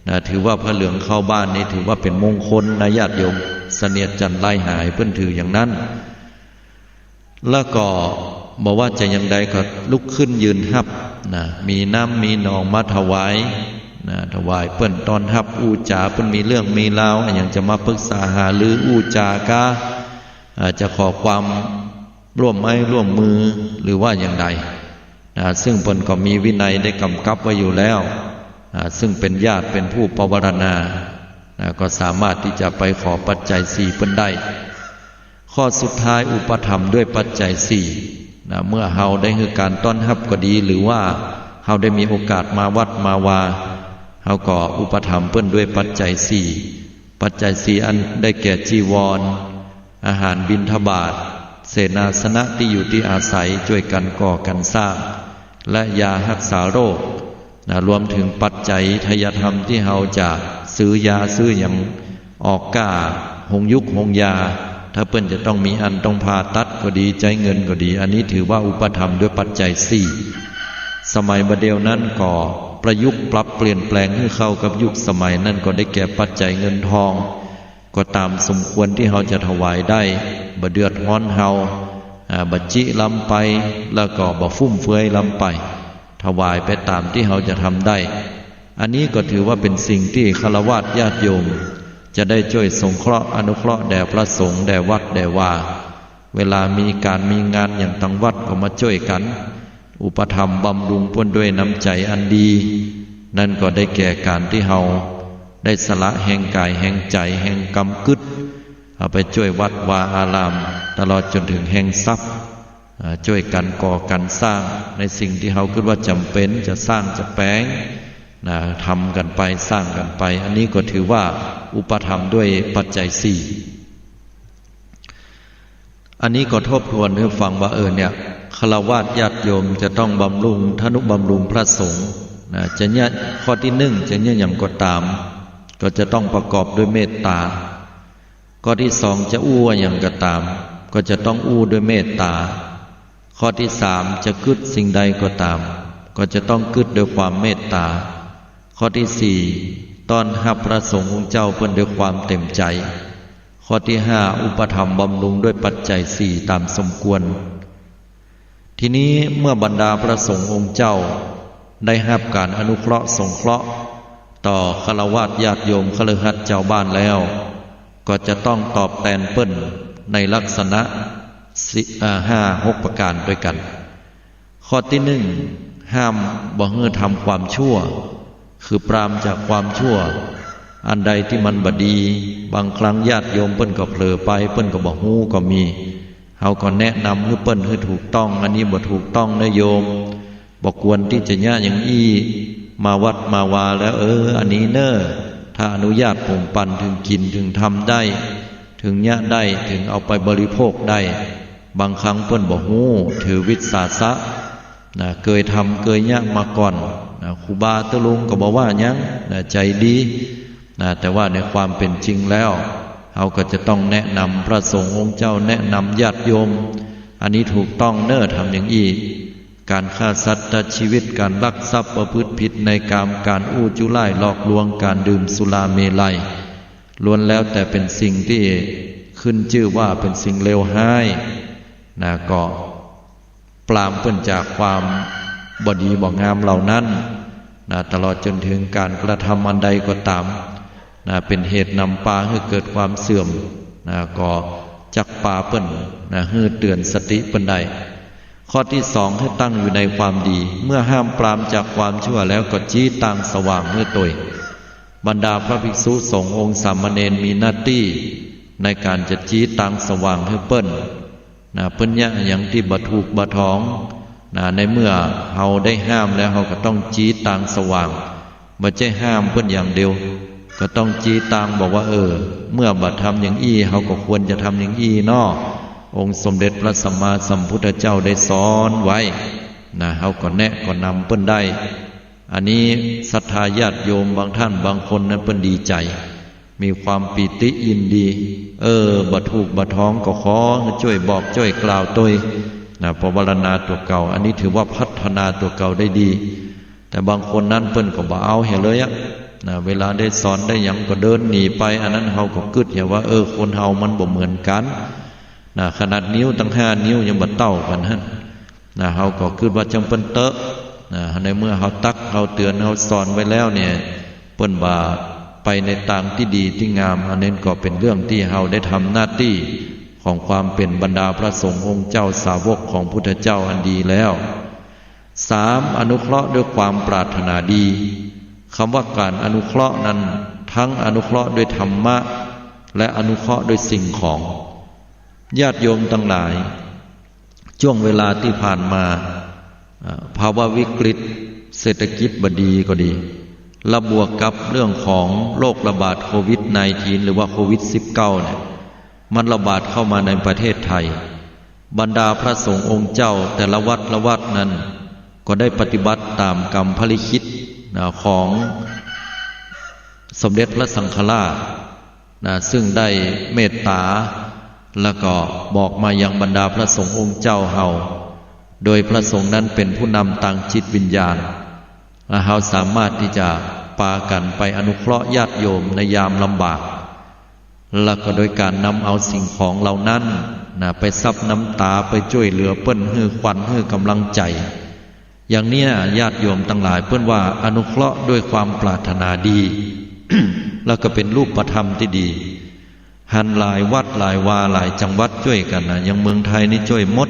นะ ถือว่าผ้าเหลืองเข้าบ้านนี่ถือว่าเป๋นมงคลนะญาติโยม เสนียดจัญไรหาย เปิ้นถืออย่างนั้น แล้วก็บ่ว่าจะอย่างใดก็ลุกขึ้นยืนฮับนะ มีน้ำมีหนองมาถวายนะ ถวายเปิ้นต้อนฮับอู้จ๋า เปิ้นมีเรื่องมีราวอะหยังจะมาปรึกษาหารืออู้จ๋ากา อ่า จะขอความร่วมไม้ร่วมมือหรือว่าอย่างใดนะ ซึ่งเปิ้นก็มีวินัยได้กำกับไว้อยู่แล้ว อ่า ซึ่งเป๋นญาติเป๋นผู้ปวารณานะ ก็สามารถที่จะไปขอปัจจัยสี่เปิ้นได้ ข้อสุดท้ายอุปถัมภ์ด้วยปัจจัยสี่นะ เมื่อเฮาได้หื้อก๋านต้อนฮับก็ดี หรือว่าเฮาได้มีโอกาสมาวัดมาวา เฮาก็อุปถัมภ์เปิ้นด้วยปัจจัยสี่ ปัจจัยสี่อันได้แก่จีวร อาหารบิณฑบาต เสนาสนะ ตี้อยู่ตี้อาศัย จ้วยกั๋นก่อกั๋นสร้าง และยาฮักษาโรคนะ รวมเถิงปัจจัยไทยธรรมตี้เฮาจะซื้อยาซื้อหยังออกก้า โฮงยุกโฮงยา ถ้าเปิ้นจะต้องมีอันต้องผ่าตัดก็ดี ใจ๊เงินก็ดี อันนี้ถือว่าอุปถัมภ์ด้วยปัจจัยสี่ สมัยบ่าเดี่ยวนั้นก็ประยุกต์ปรับเปลี่ยนแปลงหื้อเข้ากับยุคสมัย นั้นก็ได้แก่ปัจจัยเงินทอง ก็ต๋ามสมควรตี้เฮาจะถวายได้ บ่เดือดฮ้อนเฮา อ่า บ่จิล้ำไป แล้วก็บ่ฟุ่มเฟือยล้ำไป ถวายไปต๋ามตี้เฮาจะทำได้ อันนี้ก็ถือว่าเป๋นสิ่งตี้ฆราวาสญาติโยมจะได้จ้วยสงเคราะห์อนุเคราะห์แด่พระสงฆ์แด่วัดแด่วา เวลามีก๋านมีงานอย่างตังวัดก็มาจ้วยกั๋น อุปถัมภ์บำรุงเปิ้นด้วยน้ำใจ๋อันดี นั้นก็ได้แก่ก๋านตี้เฮาได้สละแฮงก๋ายแฮงใจ๋แฮงกำกึ๊ด เอาไปจ้วยวัดวาอาราม ตลอดจ๋นเถิงแฮงทรัพย์ อ่า จ้วยกั๋นก่อกั๋นสร้างในสิ่งตี้เฮากึ๊ดว่าจ๋ำเป๋น จะสร้างจะแป๋งนะ ทำกั๋นไปสร้างกั๋นไป อันนี้ก็ถือว่าอุปถัมภ์ด้วยปัจจัยสี่ อันนี้ก็ทบทวนหื้อฟังว่า เออ เนี่ย ฆราวาสญาติโยมจะต้องบำรุงทนุบำรุงพระสงฆ์นะ จะเยียะ ข้อตี้นึ่ง จะเยียะหยังก็ต๋าม ก็จะต้องประกอบด้วยเมตต๋า ข้อตี้สอง จะอู้อะหยังก็ต๋าม ก็จะต้องอู้ด้วยเมตต๋า ข้อตี้สาม จะกึ๊ดสิ่งใดก็ต๋าม ก็จะต้องกึ๊ดด้วยความเมตต๋า ข้อตี้สี่ ต้อนฮับพระสงฆ์องค์เจ้าเปิ้นด้วยความเต๋มใจ๋ ข้อตี้ห้า อุปถัมภ์บำรุงด้วยปัจจัยสี่ต๋ามสมควร ทีนี้เมื่อบรรดาพระสงฆ์องค์เจ้าได้ฮับก๋านอนุเคราะห์สงเคราะห์ต่อฆราวาสญาติโยมคฤหัสถ์เจ้าบ้านแล้ว ก็จะต้องตอบแตนเปิ้นในลักษณะสิ อ่า ห้าหกประก๋านตวยกั๋น ข้อตี้นึ่ง ห้ามบ่หื้อทำความชั่ว คือปรามจากความชั่ว อันใดตี้มันบ่ดี บางครั้งญาติโยมเปิ้นก็เผลอไป เปิ้นก็บ่ฮู้ก็มี เฮาก็แนะนำหื้อเปิ้นหื้อถูกต้อง อันนี้บ่ถูกต้องเน่อโยม บ่ควรตี้จะเยียะอย่างอี้ มาวัดมาวาแล้ว เออ อันนี้เน่อ ถ้าอนุญาตผมปั๋นเถิงกิ๋นเถิงทำได้ เถิงเยียะได้ เถิงเอาไปบริโภคได้ บางครั้งเปิ้นบ่ฮู้ ถือวิสสาสะนะ เกยทำเกยเยียะมาก่อนนะ ครูบาตุ๊ลุงก็บ่ว่าหยังนะ ใจ๋ดีนะ แต่ว่าในความเป๋นจริงแล้ว เฮาก็จะต้องแนะนำพระสงฆ์องค์เจ้า แนะนำญาติโยม อันนี้ถูกต้องเน่อ ทำอย่างอี้ ก๋านฆ่าสัตว์ตัดชีวิต ก๋านลักทรัพย์ ประพฤติผิดในกาม ก๋านอู้จุร้ายหลอกลวง ก๋านดื่มสุราเมรัย ล้วนแล้วแต่เป๋นสิ่งตี้ขึ้นจื้อว่าเป๋นสิ่งเลวฮ้ายนะ ก็ปรามเปิ้นจากความบ่ดีบ่งามเหล่านั้นนะ ตลอดจ๋นเถิงก๋านกระทำอันใดก็ต๋ามนะ เป๋นเหตุนำปาหื้อเกิดความเสื่อมนะ ก็จักปาเปิ้นนะ หื้อเตือนสติเปิ้นได้ ข้อตี้สอง หื้อตั้งอยู่ในความดี เมื่อห้ามปรามจากความชั่วแล้วก็จี๊ตางสว่างหื้อตวย บรรดาพระภิกษุสงฆ์องค์สามเณรมีหน้าตี้ในก๋านจะจี๊ตางสว่างหื้อเปิ้นนะ เปิ้นเยียะหยังตี้บ่ถูกบ่ถองนะ ในเมื่อเฮาได้ห้ามแล้ว เฮาก็ต้องจี๊ตางสว่าง บ่ใจ้ห้ามเปิ้นอย่างเดียว ก็ต้องจี๊ตางบอกว่า เออ เมื่อบ่ทำอย่างอี้ เฮาก็ควรจะทำอย่างอี้เนาะ องค์สมเด็จพระสัมมาสัมพุทธเจ้าได้สอนไว้นะ เฮาก็แนะก็นำเปิ้นได้ อันนี้ศรัทธาญาติโยมบางท่านบางคนนั้นเปิ้นดีใจ๋ มีความปีติยินดี เออ บ่ถูกบ่ถองก็ขอหื้อจ้วยบอกจ้วยกล่าวตวยนะ ปวารณาตั๋วเก่า อันนี้ถือว่าพัฒนาตั๋วเก่าได้ดี แต่บางคนนั้นเปิ้นก็บ่เอาเหียเลยอะ นะ เวลาได้สอนได้หยังก็เดินหนีไป อันนั้นเฮาก็กึ๊ดเหียว่า เออ คนเฮามันบ่เหมือนกั๋น นะ ขนาดนิ้วตังห้านิ้วยังบ่เต้ากั๋นหั้น นะ เฮาก็กึ๊ดว่าจั้งเปิ้นเต๊อะ นะ ในเมื่อเฮาตัก เฮาเตือน เฮาสอนไว้แล้วเนี่ย เปิ้นบ่ไปในตางตี้ดีตี้งาม อันนั้นก็เป๋นเรื่องตี้เฮาได้ทำหน้าตี้ของความเป๋นบรรดาพระสงฆ์องค์เจ้าสาวกของพุทธเจ้าอันดีแล้ว สาม อนุเคราะห์ด้วยความปรารถนาดี กำว่าก๋านอนุเคราะห์นั้น ตึงอนุเคราะห์ด้วยธรรมะ และอนุเคราะห์ด้วยสิ่งของ ญาติโยมตังหลาย จ้วงเวลาตี้ผ่านมา อ่า ภาวะวิกฤตเศรษฐกิจบ่ดีก็ดี และบวกกับเรื่องของโรคระบาดโควิดไนน์ทีน หรือว่าโควิดสิบเก้าเนี่ย มันระบาดเข้ามาในประเทศไทย บรรดาพระสงฆ์องค์เจ้าแต่ละวัดละวัดนั้น ก็ได้ปฏิบัติต๋ามกรรมพระลิขิตนะ ของสมเด็จพระสังฆราชนะ ซึ่งได้เมตต๋า แล้วก็บอกมายังบรรดาพระสงฆ์องค์เจ้าเฮา โดยพระสงฆ์นั้นเป๋นผู้นำตางจิตวิญญาณ และเฮาสามารถตี้จะปากั๋นไปอนุเคราะห์ญาติโยมในยามลำบาก แล้วก็โดยก๋านนำเอาสิ่งของเหล่านั้นนะ ไปซับน้ำต๋า ไปจ้วยเหลือเปิ้น หื้อขวัญ หื้อก๋ำลังใจ๋ อย่างเนี้ย ญาติโยมตังหลาย เปิ้นว่าอนุเคราะห์ด้วยความปรารถนาดี แล้วก็เป๋นรูปธรรมตี้ดี หันหลายวัดหลายวาหลายจังหวัดจ้วยกั๋นนะ อย่างเมืองไทยนี่จ้วยหมด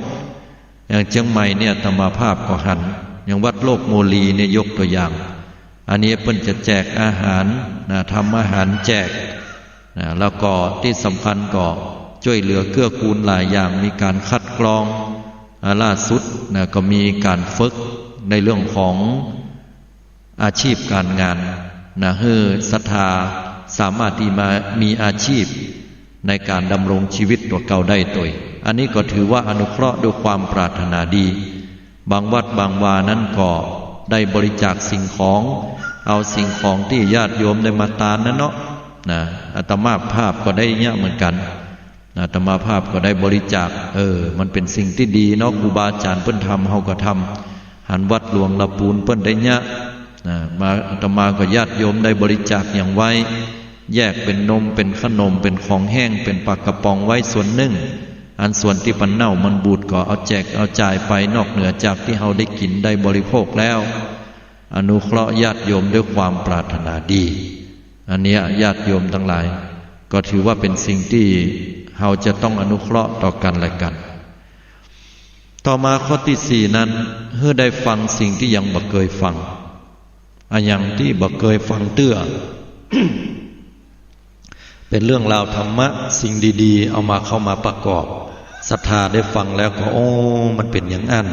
อย่างเจียงใหม่เนี่ย อาตมาภาพก็หัน อย่างวัดโลกโมลีเนี่ย ยกตั๋วอย่าง อันนี้เปิ้นจะแจกอาหารนะ ทำอาหารแจกนะ แล้วก็ตี้สำคัญก็จ้วยเหลือเกื้อกูลหลายอย่าง มีก๋านคัดกรอง อ่า ล่าสุดนะ ก็มีก๋านฝึกในเรื่องของอาชีพก๋านงานนะ หื้อศรัทธาสามารถตี้มามีอาชีพในก๋านดำรงชีวิตตั๋วเก่าได้ตวย อันนี้ก็ถือว่าอนุเคราะห์ด้วยความปรารถนาดี บางวัดบางวานั้นก็ได้บริจาคสิ่งของ เอาสิ่งของตี้ญาติโยมได้มาตานนั้นเนาะ นะ อาตมาภาพก็ได้เยียะเหมือนกั๋น อาตมาภาพก็ได้บริจาค เออ มันเป๋นสิ่งตี้ดีเนาะ ครูบาอาจ๋ารย์เปิ้นทำ เฮาก็ทำ หันวัดหลวงละปูนเปิ้นได้เยียะนะ มา อาตมาก็ญาติโยมได้บริจาคหยังไว้ แยกเป๋นนม เป๋นขนม เป๋นของแห้ง เป๋นปลากระป๋องไว้ส่วนนึ่ง อันส่วนตี้มันเน่ามันบูดก็เอาแจกเอาจ่ายไป นอกเหนือจากตี้เฮาได้กิ๋นได้บริโภคแล้ว อนุเคราะห์ญาติโยมด้วยความปรารถนาดี อันเนี้ยญาติโยมตังหลาย ก็ถือว่าเป๋นสิ่งตี้เฮาจะต้องอนุเคราะห์ต่อกั๋นและกั๋น ต่อมาข้อตี้สี่นั้น หื้อได้ฟังสิ่งตี้ยังบ่เกยฟัง อะหยังตี้บ่เกยฟังเตื้อ เป๋นเรื่องราวธรรมะ สิ่งดีๆ เอามา เข้ามาประกอบ ศรัทธาได้ฟังแล้วก็ โอ้ มันเป๋นอย่างอั้น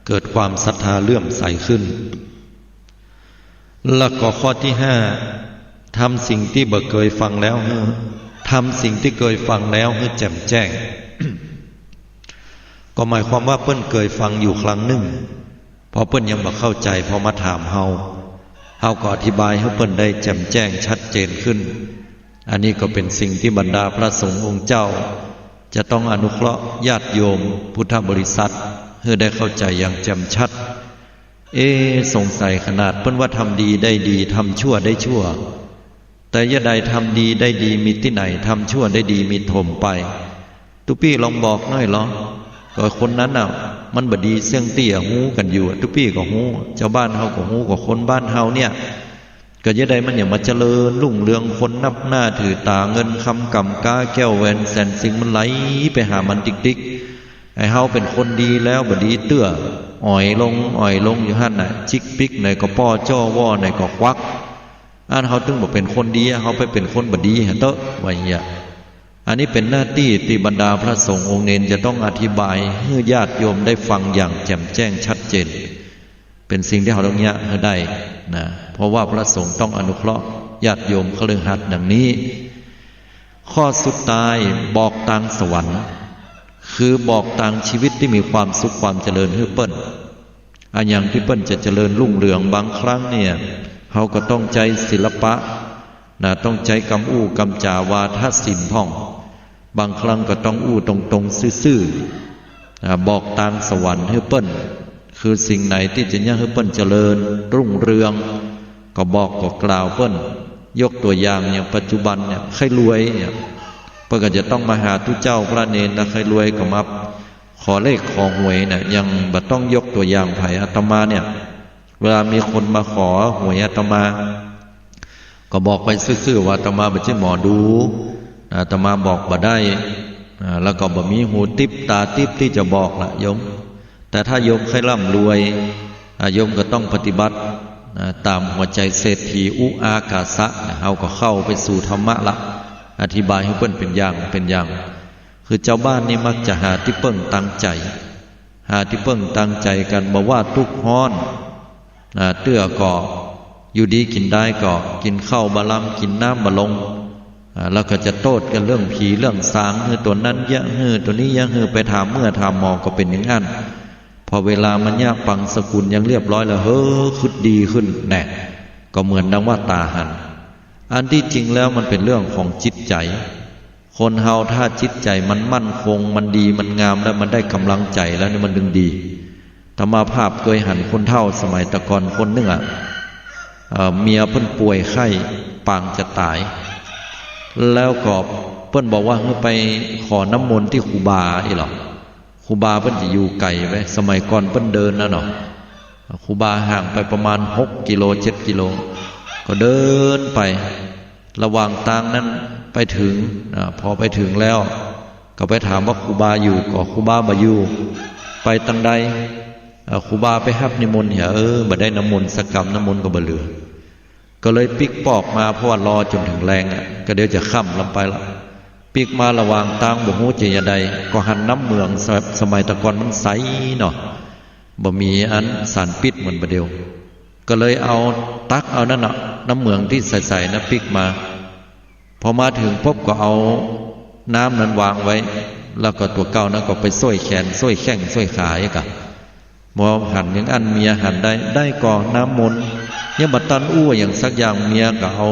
เกิดความศรัทธาเลื่อมใสขึ้น แล้วก็ข้อตี้ห้า ทำสิ่งตี้บ่เกยฟังแล้วหื้อ ทำสิ่งตี้เกยฟังแล้วหื้อแจ่มแจ้ง ก็หมายความว่าเปิ้นเกยฟังอยู่ครั้งนึ่ง พอเปิ้นยังบ่เข้าใจ๋ พอมาถามเฮา เฮาก็อธิบายหื้อเปิ้นได้แจ่มแจ้งชัดเจนขึ้น อันนี้ก็เป๋นสิ่งตี้บรรดาพระสงฆ์องค์เจ้า จะต้องอนุเคราะห์ญาติโยมพุทธบริษัท หื้อได้เข้าใจ๋อย่างแจ่มชัด เอ๊ะ สงสัยขนาด เปิ้นว่าทำดีได้ดี ทำชั่วได้ชั่ว แต่ยะใดทำดีได้ดีมีตี้ไหน ทำชั่วได้ดีมีถมไป ตุ๊ปี้ลองบอกหน่อยลอ ก็คนนั้นน่ะ มันบ่ดีเสี้ยงตี้อะ ฮู้กั๋นอยู่ ตุ๊ปี้ก็ฮู้ จาวบ้านเฮาก็ฮู้ ก็คนบ้านเฮาเนี่ย ก็ยะใดมันอย่ามาเจริญรุ่งเรือง คนนับหน้าถือต๋า เงินคำก่ำก๊า แก้วแหวนแสนสิงห์ มันไหลไปหามันติ๊กๆ ไอ้เฮาเป๋นคนดีแล้วบ่ดีเตื้อ อ่อยลง อ่อยลงอยู่หั้นน่ะ จิกปิ๊กไหนก็ป้อ จ้อว่อไหนก็ควัก อันเฮาตึงบ่เป๋นคนดี เฮาไปเป๋นคนบ่ดีหะเต๊อะ ว่าอย่างเงี้ย อันนี้เป๋นหน้าตี้ตี้บรรดาพระสงฆ์องค์เณรจะต้องอธิบายหื้อญาติโยมได้ฟังอย่างแจ่มแจ้งชัดเจน เป๋นสิ่งตี้เฮาต้องเยียะหื้อได้นะ เพราะว่าพระสงฆ์ต้องอนุเคราะห์ญาติโยมคฤหัสถ์ดังนี้ ข้อสุดท้ายบอกตางสวรรค์ คือบอกตางชีวิตตี้มีความสุขความเจริญหื้อเปิ้น อะหยังตี้เปิ้นจะเจริญรุ่งเรือง บางครั้งเนี่ย เฮาก็ต้องใจ๊ศิลปะนะ ต้องใจ๊กำอู้กำจ๋า วาทศิลป์พ่อง บางครั้งก็ต้องอู้ตรงๆ ซื่อๆ นะ บอกตางสวรรค์หื้อเปิ้น คือสิ่งไหนตี้จะเยียะหื้อเปิ้นเจริญรุ่งเรือง ก็บอกก็กล่าวเปิ้น ยกตั๋วอย่างอย่างปัจจุบันเนี่ย ใค่รวยเนี่ย เปิ้นก็จะต้องมาหาตุ๊เจ้าพระเณร ถ้าใค่รวยก็มาขอเลขขอหวยเนี่ย ยังบ่ต้องยกตั๋วอย่างใผ อาตมาเนี่ย เวลามีคนมาขอหวยอาตมา ก็บอกไปซื่อๆ ว่าอาตมาบ่ใจ้หมอดู อาตมาบอกบ่ได้ อ่า แล้วก็บ่มีหูติ๊บต๋าติ๊บตี้จะบอกละโยม แต่ถ้าโยมใค่ร่ำรวย อ่า โยมก็ต้องปฏิบัติ อ่า ต๋ามหัวใจ๋เศรษฐีอุอากาสะ เฮาก็เข้าไปสู่ธรรมะละ อธิบายหื้อเปิ้นเป๋นอย่างเป๋นอย่าง คือจาวบ้านนี่มักจะหาตี้เปิ้งตางใจ๋ หาตี้เปิ้งตางใจ๋กั๋น บ่ว่าตุ๊กฮ้อน อ่า เตื้อก็อยู่ดีกิ๋นดายก็ กิ๋นข้าวบ่ลำ กิ๋นน้ำบ่ลง อ่า แล้วก็จะโต้ษกั๋นเรื่องผีเรื่องสาง หื้อตั๋วนั้นเยียะ หื้อตั๋วนี้เยียะ หื้อไปถามเมื่อถามหมอก็เป๋นอย่างอั้น พอเวลามันเยียะปังสกุลอย่างเรียบร้อยแล้ว เฮ้อ คึดดีขึ้นแน่ ก็เหมือนดังว่าต๋าหัน อันตี้จริงแล้วมันเป๋นเรื่องของจิตใจ๋ คนเฮาถ้าจิตใจ๋มันมั่นคง มันดี มันงามแล้ว มันได้ก๋ำลังใจ๋แล้วนี่มันจึงดี อาตมาภาพเกยหันคนเฒ่าสมัยแต่ก่อนคนนึ่งอะ เอ่อ เมียเปิ้นป่วยไข้ปางจะต๋าย แล้วก็เปิ้นบอกว่าหื้อไปขอน้ำมนต์ตี้ครูบาอี้หรอ ครูบาเปิ้นจะอยู่ไก๋ไป สมัยก่อนเปิ้นเดินนะเนาะ ครูบาห่างไปประมาณหกกิโล เจ็ดกิโล ก็เดินไป ระหว่างตางนั้นไปเถิง อ่า พอไปเถิงแล้ว ก็ไปถามว่าครูบาอยู่ ก็ครูบาบ่อยู่ ไปตางใด อ่า ครูบาไปฮับนิมนต์เหีย เออ บ่ได้น้ำมนต์สักกำ น้ำมนต์ก็บ่เหลือ ก็เลยปิ๊กปอกมา เพราะว่ารอจ๋นเถิงแลงอะ ก็เดี๋ยวจะค่ำลำไปละ ปิ๊กมาระหว่างตางบ่ฮู้จะยะใด ก็หันน้ำเหมือง ส- สมัยแต่ก่อนมันใสเนาะ บ่มีอันสารพิษเหมือนบ่าเดี่ยว ก็เลยเอาตักเอานั่นน่ะ น้ำเหมืองตี้ใสๆ นะปิ๊กมา พอมาเถิงปุ๊บก็เอาน้ำนั้นวางไว้ แล้วก็ตั๋วเก่านั้นก็ไปส้วยแขน ส้วยแข้ง ส้วยขาอี้ก่ะ บ่หันอย่างอั้น เมียหันได้ ได้ก่อน้ำมนต์ ยังบ่ตันอู้อะหยังสักอย่าง เมียก็เอา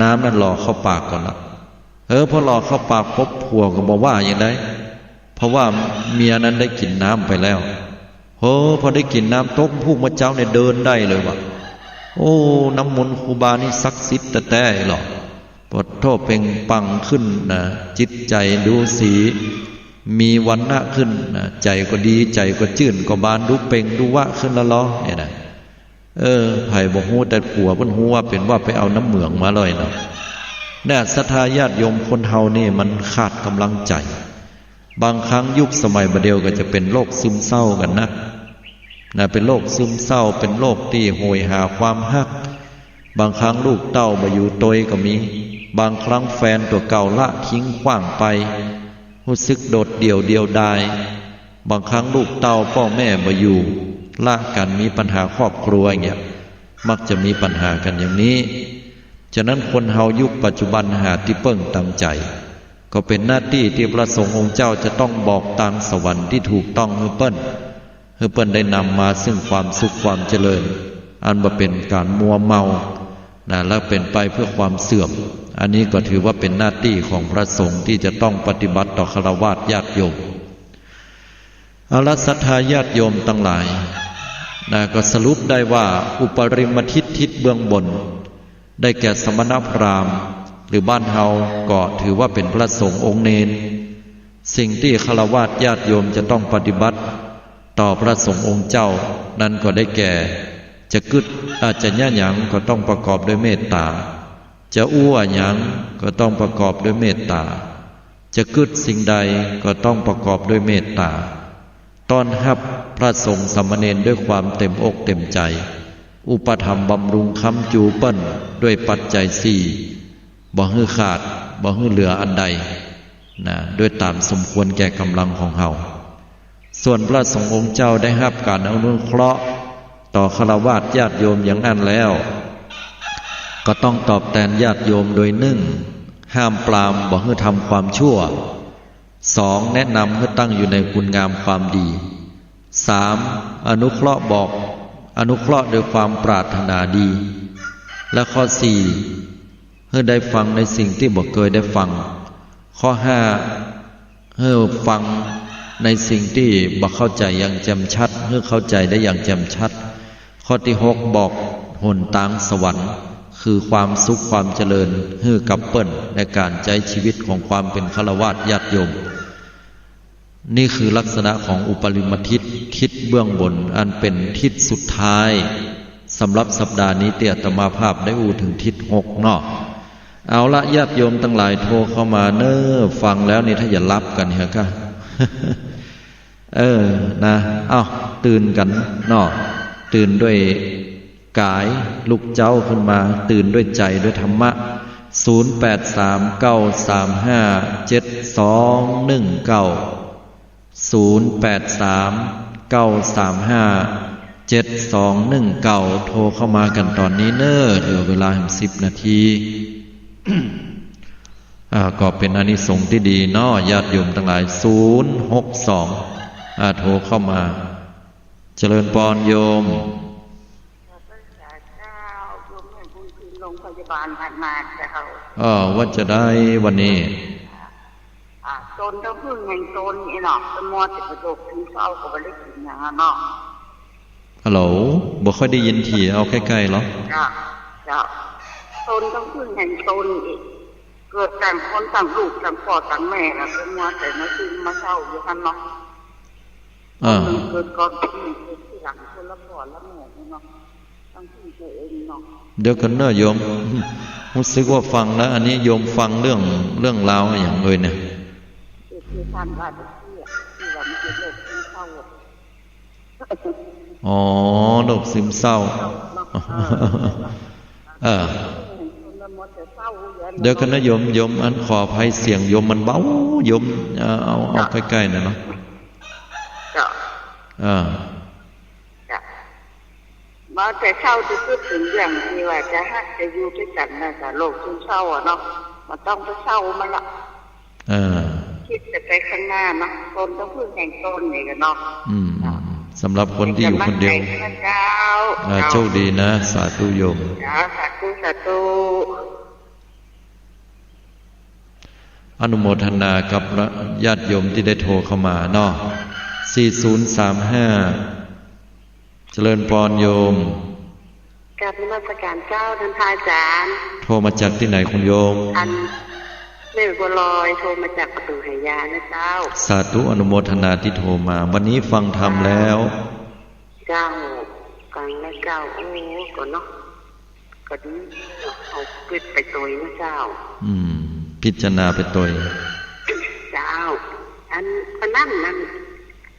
น้ำนั้นหล่อเข้าปากก่อนละ เออ พอหล่อเข้าปากปุ๊บ ผัวก็บ่ว่าอย่างใด เพราะว่าเมียนั้นได้กิ๋นน้ำไปแล้ว โห พอได้กิ๋นน้ำตกพุกมาเจ๊าเนี่ยเดินได้เลยว่ะ โอ้ น้ำมนต์ครูบานี่ศักดิ์สิทธิ์แต๊ๆ หรอ ปะโถเปล่งปลั่งขึ้นนะ จิตใจ๋ดูสี มีวรรณะขึ้นนะ ใจ๋ก็ดี ใจ๋ก็จื้นก็บาน ดูเปล่งดูวาดขึ้นละลอเนี่ยนะ เออ ใผบ่ฮู้ แต่ผัวเปิ้นฮู้ว่าเป๋นว่าไปเอาน้ำเหมืองมาเลยเนาะ เนี่ย ศรัทธาญาติโยมคนเฮานี่มันขาดก๋ำลังใจ๋ บางครั้งยุคสมัยบ่าเดี่ยวก็จะเป๋นโรคซึมเศร้ากั๋นนะ นะ เป๋นโรคซึมเศร้า เป๋นโรคตี้โหยหาความฮัก บางครั้งลูกเต้าบ่อยู่ตวยก็มี บางครั้งแฟนตั๋วเก่าละทิ้งขว้างไป ฮู้สึกโดดเดี่ยวเดียวดาย บางครั้งลูกเต้าป้อแม่บ่อยู่ ละกั๋น มีปัญหาครอบครัวอย่างเงี้ย มักจะมีปัญหากั๋นอย่างนี้ ฉะนั้นคนเฮายุคปัจจุบันหาตี้เปิ้งตางใจ๋ ก็เป๋นหน้าตี้ตี้พระสงฆ์องค์เจ้าจะต้องบอกตางสวรรค์ตี้ถูกต้องหื้อเปิ้น หื้อเปิ้นได้นำมาซึ่งความสุขความเจริญ อันบ่เป๋นก๋านมัวเมา นะ และเป๋นไปเพื่อความเสื่อม อันนี้ก็ถือว่าเป๋นหน้าตี้ของพระสงฆ์ตี้จะต้องปฏิบัติต่อฆราวาสญาติโยม เอาละ ศรัทธาญาติโยมตังหลาย นะ ก็สรุปได้ว่าอุปริมทิศทิศเบื้องบน ได้แก่สมณพราหมณ์ หรือบ้านเฮาก็ถือว่าเป๋นพระสงฆ์องค์เณร สิ่งตี้ฆราวาสญาติโยมจะต้องปฏิบัติต่อพระสงฆ์องค์เจ้านั้นก็ได้แก่ จะกึ๊ด อาจจะเยียะหยังก็ต้องประกอบด้วยเมตต๋า จะอู้อะหยังก็ต้องประกอบด้วยเมตต๋า จะกึ๊ดสิ่งใดก็ต้องประกอบด้วยเมตต๋า ต้อนฮับพระสงฆ์สามเณรด้วยความเต๋มอกเต๋มใจ๋ อุปถัมภ์บำรุงค้ำจูเปิ้นด้วยปัจจัยสี่ บ่หื้อขาด บ่หื้อเหลืออันใด นะ ด้วยต๋ามสมควรแก่ก๋ำลังของเฮา ส่วนพระสงฆ์องค์เจ้าได้ฮับก๋านอนุเคราะห์ต่อฆราวาสญาติโยมอย่างอั้นแล้ว ก็ต้องตอบแตนญาติโยมโดย นึ่ง ห้ามปรามบ่หื้อทำความชั่ว สอง แนะนำหื้อตั้งอยู่ในคุณงามความดี สาม อนุเคราะห์บอก อนุเคราะห์โดยความปรารถนาดี และข้อสี่ หื้อได้ฟังในสิ่งตี้บ่เกยได้ฟัง ข้อห้า หื้อฟัง ในสิ่งตี้บ่เข้าใจ๋อย่างแจ่มชัด หื้อเข้าใจ๋ได้อย่างแจ่มชัด ข้อตี้หก บอกหนตางสวรรค์ คือความสุขความเจริญ หื้อกับเปิ้นในก๋านใจ๊ชีวิตของความเป๋นฆราวาสญาติโยม นี่คือลักษณะของอุปริมทิศ ทิศเบื้องบน อันเป๋นทิศสุดท้าย สำหรับสัปดาห์นี้ตี้อาตมาภาพได้อู้เถิงทิศหกเนาะ เอาละ ญาติโยมตังหลายโทรเข้ามาเน่อ ฟังแล้วนี่ถ้าอย่าหลับกั๋นเหียก้า เออ นะ เอ้า ตื่นกั๋นเนาะ ตื่นด้วยก๋ายลุกเจ๊าขึ้นมา ตื่นด้วยใจ๋ด้วยธรรมะ ศูนย์แปดสาม เก้าสามห้า เจ็ดสองหนึ่งเก้า ศูนย์แปดสาม เก้าสามห้า เจ็ดสองหนึ่งเก้า โทรเข้ามากั๋นต๋อนนี้เน่อ เหลือเวลาแหมสิบนาที อ่า ก็เป๋นอานิสงส์ตี้ดีเนาะ ญาติโยมตังหลาย ศูนย์หกสอง อ่า โทรเข้ามา เจริญปอนโยม เจ้า โยมแม่บุญคืนโรงพยาบาลผ่านมาเจ้า เออ ว่าจะได้วันนี้ อ่า ตนต้องพึ่งแห่งตนนี่เนาะ เปิ้นมัวแต่เป๋นโรคซึมเศร้าก็บ่ได้กิ๋นหยังอะเนาะ ฮัลโหล บ่ค่อยได้ยินถี่ เอาใก้ๆ เหรอ เจ้า เจ้า ตนต้องพึ่งแห่งตนอีก เกิดต่างคนต่างลูกต่างป้อต่างแม่น่ะ เปิ้นมัวแต่มาซึมมาเศร้าอยู่หั้นเนาะ อ่า คนหนึ่งเกิดก่อน คนหนึ่งเกิดทีหลัง คนละป้อละแม่เนาะ ต้องพึ่งตัวเองเนาะ เดี๋ยวก่อนเน่อโยม ฮู้สึกว่าฟังแล้ว อันนี้โยมฟังเรื่อง เรื่องราวอะหยังเอ่ยเนี่ย คือ คือท่านว่าเด็กที่อะ ที่ว่ามันเป็นโรคซึมเศร้าอะ อ๋อ โรคซึมเศร้า เออ เดี๋ยวก่อนนะโยม โยม อันขออภัย เสียงโยมมันเบา โยม เอ่อ เอา เอาใก้ๆ หน่อยเนาะ เจ้า เออ เจ้า ว่าแต่เศร้าตี้สุดเป๋นเรื่องตี้ว่าจะฮักจะอยู่ตวยกั๋นน่ะ กับโรคซึมเศร้าอะเนาะ บ่ต้องไปเศร้ามันละ เออ กึ๊ดแต่ไปข้างหน้าเนาะ ตนต้องพึ่งแห่งตนนี่แหละเนาะ อืม อืม สำหรับคนตี้อยู่คนเดียว เป๋นก๋ำลังใจ๋หื้อเจ้า อ่า เจ้า โชคดีนะ สาธุโยม เจ้า สาธุ สาธุ อนุโมทนากับญาติโยมตี้ได้โทรเข้ามาเนาะ สี่ศูนย์สามห้า เจริญปอนโยม กราบนมัสการเจ้า ต้านพระอาจ๋ารย์ โทรมาจากตี้ไหนคุณโยม อัน แม่บัวลอย โทรมาจากประตูไหหยานะเจ้า สาธุ อนุโมทนาตี้โทรมา วันนี้ฟังธรรมแล้ว เจ้า ฟังแล้วเจ้า โอ้ ก็เนาะ ก็ดี เอากึ๊ดไปตวยนะเจ้า อืม พิจารณาไปตวย เจ้า อัน อันนั้นนั้น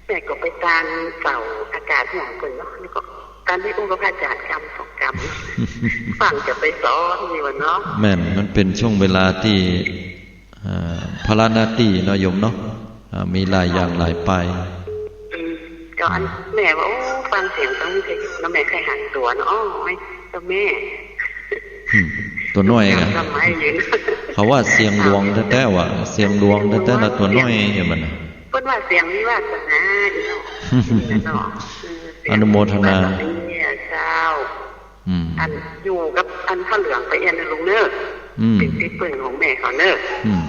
แม่ก็ไปตานเฝ้าอากาศห้องเปิ้นเนาะ แล้วก็ตานนี้อู้กับพระอาจ๋ารย์กำสองกำ ฟังจะไปสอนนี่วะเนาะ แม่น มันเป๋นช่วงเวลาตี้ อ่า ภาระหน้าตี้เนาะโยมเนาะ อ่า มีหลายอย่างหลายไป อืม ก็อัน แม่ว่า โอ้ ฟังเสียงตางวิทยุแล้วแม่ใค่หันตั๋วเนาะ อ้อ เจ้าแม่ อืม ตั๋วน้อยอะ จำได้อยู่นะ เขาว่าเสียงหลวงแต๊ๆ ว่ะ เสียงหลวงแต๊ๆ นะ ตั๋วน้อยเนี่ยมันน่ะ เปิ้นว่าเสียงมีวาสนาอยู่เนาะ นี่นะเนาะ เออ เสียง อนุโมทนา มีวาสนาเจ้า อืม อันอยู่กับอันผ้าเหลืองไปเอี้ยนะลุงเนอะ อืม เป๋นตี้ปึ้งของแม่เขาเนอะ อืม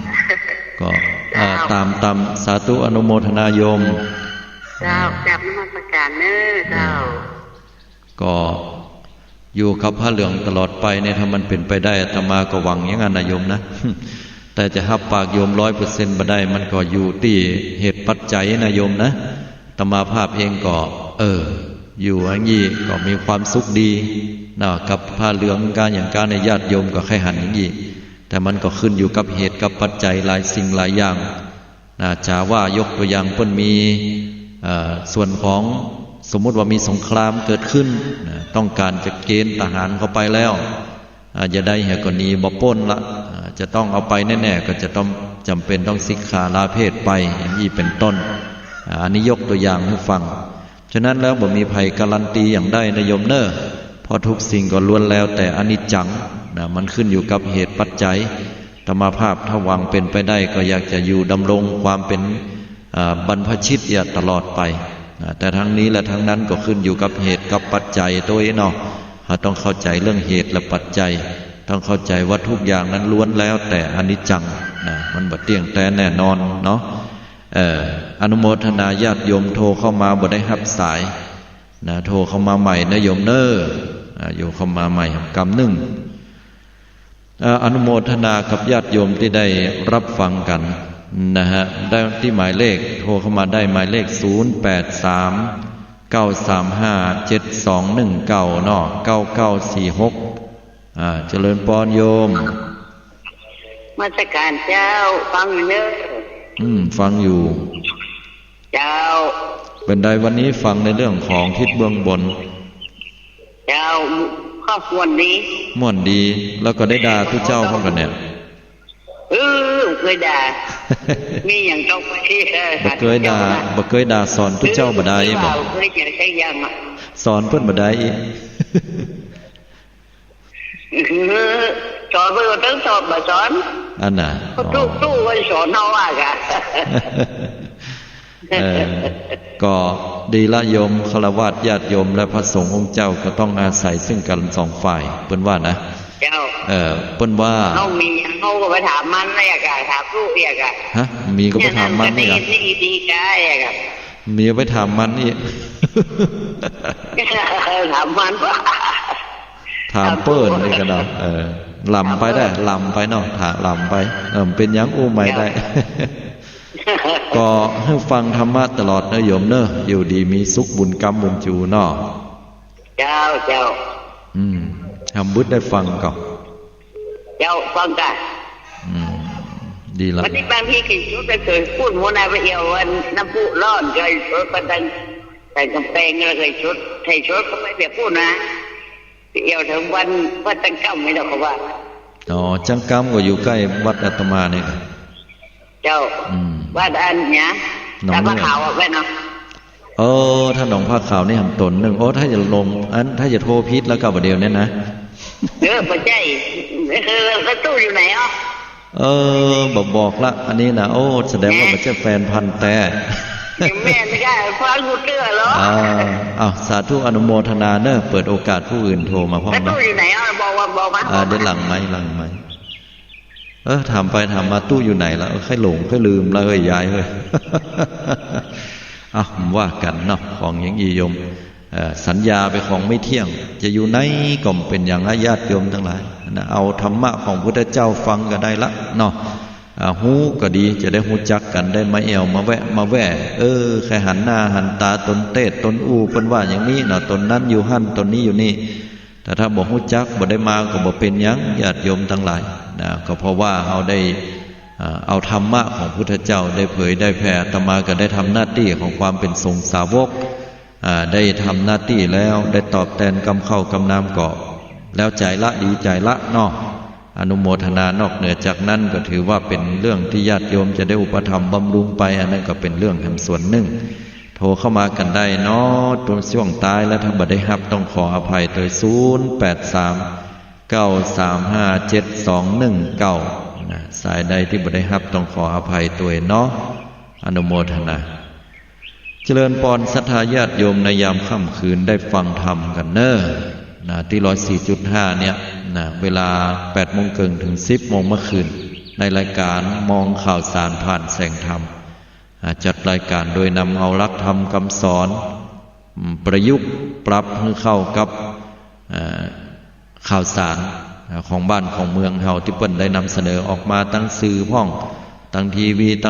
ก็ อ่า เจ้า ตาม ตาม สาธุ อนุโมทนาโยม เจ้า กราบนมัสการเนอะ เจ้า เออ ก็อยู่กับผ้าเหลืองตลอดไปเนี่ย ถ้ามันเป๋นไปได้ อาตมาก็หวังอย่างนั้นนะโยมนะ แต่จะฮับปากโยมร้อยเปอร์เซ็นต์บ่ได้ มันก็อยู่ตี้เหตุปัจจัยนะโยมนะ อาตมาภาพเองก็ เออ อยู่อย่างนี้ก็มีความสุขดีนะ กับผ้าเหลืองกาอย่างกาเนี่ย ญาติโยมก็ใค่หันอย่างนี้ แต่มันก็ขึ้นอยู่กับเหตุกับปัจจัยหลายสิ่งหลายอย่างนะ จ๋าว่ายกตัวอย่างเปิ้นมี เอ่อ ส่วนของ สมมุติว่ามีสงครามเกิดขึ้นนะ ต้องก๋านจะเกณฑ์ทหารเข้าไปแล้ว อ่า จะใดเหียก็หนีบ่ป๊นละ อ่า จะต้องเอาไปแน่ๆ ก็จะต้องจ๋ำเป๋นต้องสิกขาลาเพศไป อย่างนี้เป๋นต้น อ่า อันนี้ยกตัวอย่างหื้อฟัง ฉะนั้นแล้วบ่มีใผการันตีอย่างใดนะโยมเน่อ เพราะทุกสิ่งก็ล้วนแล้วแต่อนิจจังนะ มันขึ้นอยู่กับเหตุปัจจัย อาตมาภาพถ้าหวังเป๋นไปได้ก็อยากจะอยู่ดำรงความเป๋น อ่า บรรพชิตเนี่ยตลอดไป อ่า แต่ทั้งนี้และทั้งนั้นก็ขึ้นอยู่กับเหตุกับปัจจัยตวยเนาะ เฮาต้องเข้าใจ๋เรื่องเหตุและปัจจัย ต้องเข้าใจ๋ว่าทุกอย่างนั้นล้วนแล้วแต่อนิจจังนะ มันบ่เตี้ยงแต๊แน่นอนเนาะ เอ่อ อนุโมทนาญาติโยมโทรเข้ามาบ่ได้ฮับสายนะ โทรเข้ามาใหม่นะโยมเน่อ อ่า โยมเข้ามาใหม่กำนึ่ง เอ่อ อนุโมทนากับญาติโยมตี้ได้ฮับฟังกั๋นนะฮะ ได้ตี้หมายเลข โทรเข้ามาได้หมายเลข ศูนย์แปดสาม เก้าสามห้า เจ็ดสองหนึ่งเก้า เนาะ เก้าเก้าสี่หก อ่า เจริญปอนโยม นมัสก๋านเจ้า ฟังอยู่เน่อ อืม ฟังอยู่ เจ้า เป๋นใดวันนี้ฟังในเรื่องของทิศเบื้องบน เจ้า ก็ม่วนดี ม่วนดี แล้วก็ได้ด่าตุ๊เจ้าพ่องก่อเนี่ย เออ บ่เกยด่า มีหยังต้องไป บ่เกยด่า บ่เกยด่า สอนตุ๊เจ้าบ่ได้บ่ บ่เกยด่าสักอย่างอะ สอนเปิ้นบ่ได้อีก เออ สอนเปิ้นก็ต้องสอน บ่สอน อันน่ะ ก็ตุ๊ อ๋อ ตุ๊ไว้สอนเฮาอะกะ เออ ก็ดีละโยม ฆราวาสญาติโยมและพระสงฆ์องค์เจ้าก็ต้องอาศัยซึ่งกั๋นสองฝ่าย เปิ้นว่านะ เจ้า เออ เปิ้นว่า เฮามีหยังเฮาก็ไปถามมันเอียกอะ ถามตุ๊เอียกอะ ฮะ มีก็ไปถามมันเอียกอะ เนี่ยนั่นก็ดี ดีกะเอียกอะ มีไปถามมันเอียก ถามมัน ถามเปิ้นนี่ก็ได้ เออ ล้ำไปได้ ล้ำไปเนาะ ถามล้ำไป เออ เป๋นหยังอู้ใหม่ได้ ก็หื้อฟังธรรมะตลอดเน่อโยมเน่อ อยู่ดีมีสุข บุญกำบุญจู๋เนาะ เจ้า เจ้า อืม หำบึดได้ฟังก่อ เจ้า ฟังก่อ อืม ดีละ วันนี้บางทีก็ชุดไปเกยปุ้น หัวหน้าไปเอี่ยวอันน้ำพุร้อน เกยชุดไปตั้งแต่ก๋ำแพง แล้วเกยชุด ไถ่ชุดก็ไปเปียกปุ้นนะ เอี่ยวเถิงวัด วัดจังก้ำนี่แหละเขาว่า อ๋อ จังก้ำก็อยู่ใก้วัดอาตมานี่นะ เจ้า อืม วัดอันเนี้ย หนอง ตาผ้าขาวอะแม่เนาะ เออ ถ้าหนองผ้าขาวนี่หำต๋นนึ่ง โอ้ ถ้าจะลง อัน ถ้าจะโทรผิดแล้วก็บ่าเดียวเนี่ยนะ เออ บ่ใจ้ เออ แล้วตุ๊อยู่ไหนอ่ะ เออ บ่บอกละ อันนี้นะ โอ้ แสดงว่า แหม บ่ใจ้แฟนพันธุ์แต๊ แม่นก็ฟังฮู้เตื้อเหรอ อ่า อ้าว สาธุอนุโมทนาเน่อ เปิดโอกาสผู้อื่นโทรมาพ่องนะ แล้วตุ๊อยู่ไหนอ่ะ บอกว่า บอกมา อ่า เดี๋ยวหลังไมค์ หลังไมค์ เออ ถามไปถามมา ตุ๊อยู่ไหนละ เออ ใค่หลง ใค่ลืมละ เฮ้ย ยายเฮ้ย อ้าว ว่ากั๋นเนาะ ของอย่างอี้โยม เอ่อ สัญญาเป๋นของไม่เที่ยง จะอยู่ไหนก็บ่เป๋นหยังนะ ญาติโยมตังหลายนะ เอาธรรมะของพุทธเจ้าฟังก็ได้ละเนาะ อ่า ฮู้ก็ดี จะได้ฮู้จักกั๋น ได้มาแอ่ว มาแวะ มาแว่ เออ ใค่หันหน้าหันต๋าตนเต๊ดตนอู้ เปิ้นว่าอย่างนี้เนาะ ตนนั้นอยู่หั้น ตนนี้อยู่นี่ แต่ถ้าบ่ฮู้จัก บ่ได้มาก็บ่เป๋นหยัง ญาติโยมตังหลายนะ ก็เพราะว่าเฮาได้ อ่า เอาธรรมะของพุทธเจ้าได้เผยได้แผ่ อาตมาก็ได้ทำหน้าตี้ของความเป๋นสงฆ์สาวก อ่า ได้ทำหน้าตี้แล้ว ได้ตอบแตนกำข้าวกำน้ำก็แล้วใจ๋ละ ดีใจ๋ละเนาะ อนุโมทนา นอกเหนือจากนั้นก็ถือว่าเป๋นเรื่องตี้ญาติโยมจะได้อุปถัมภ์บำรุงไป อันนั้นก็เป๋นเรื่องแหมส่วนนึ่ง โทรเข้ามากั๋นได้เนาะ ตรงช่วงต๊ายแล้ว ถ้าบ่ได้ฮับต้องขออภัยตวย ศูนย์แปดสาม เก้าสามห้า เจ็ดสองหนึ่งเก้า นะ สายใดตี้บ่ได้ฮับต้องขออภัยตวยเนาะ อนุโมทนา เจริญปอนศรัทธาญาติโยมในยามค่ำคืนได้ฟังธรรมกั๋นเน่อ นะ ตี้ร้อยสี่จุดห้าเนี่ย นะ เวลาแปดโมงเกิ่งเถิงสิบโมงเมื่อคืน ในรายการมองข่าวสารผ่านแสงธรรม อ่า จัดรายการโดยนำเอาหลักธรรมคำสอน อืม ประยุกต์ปรับหื้อเข้ากับ อ่า ข่าวสาร อ่า ของบ้านของเมืองเฮาตี้เปิ้นได้นำเสนอออกมาตางสื่อพ่อง ตางทีวี ตาง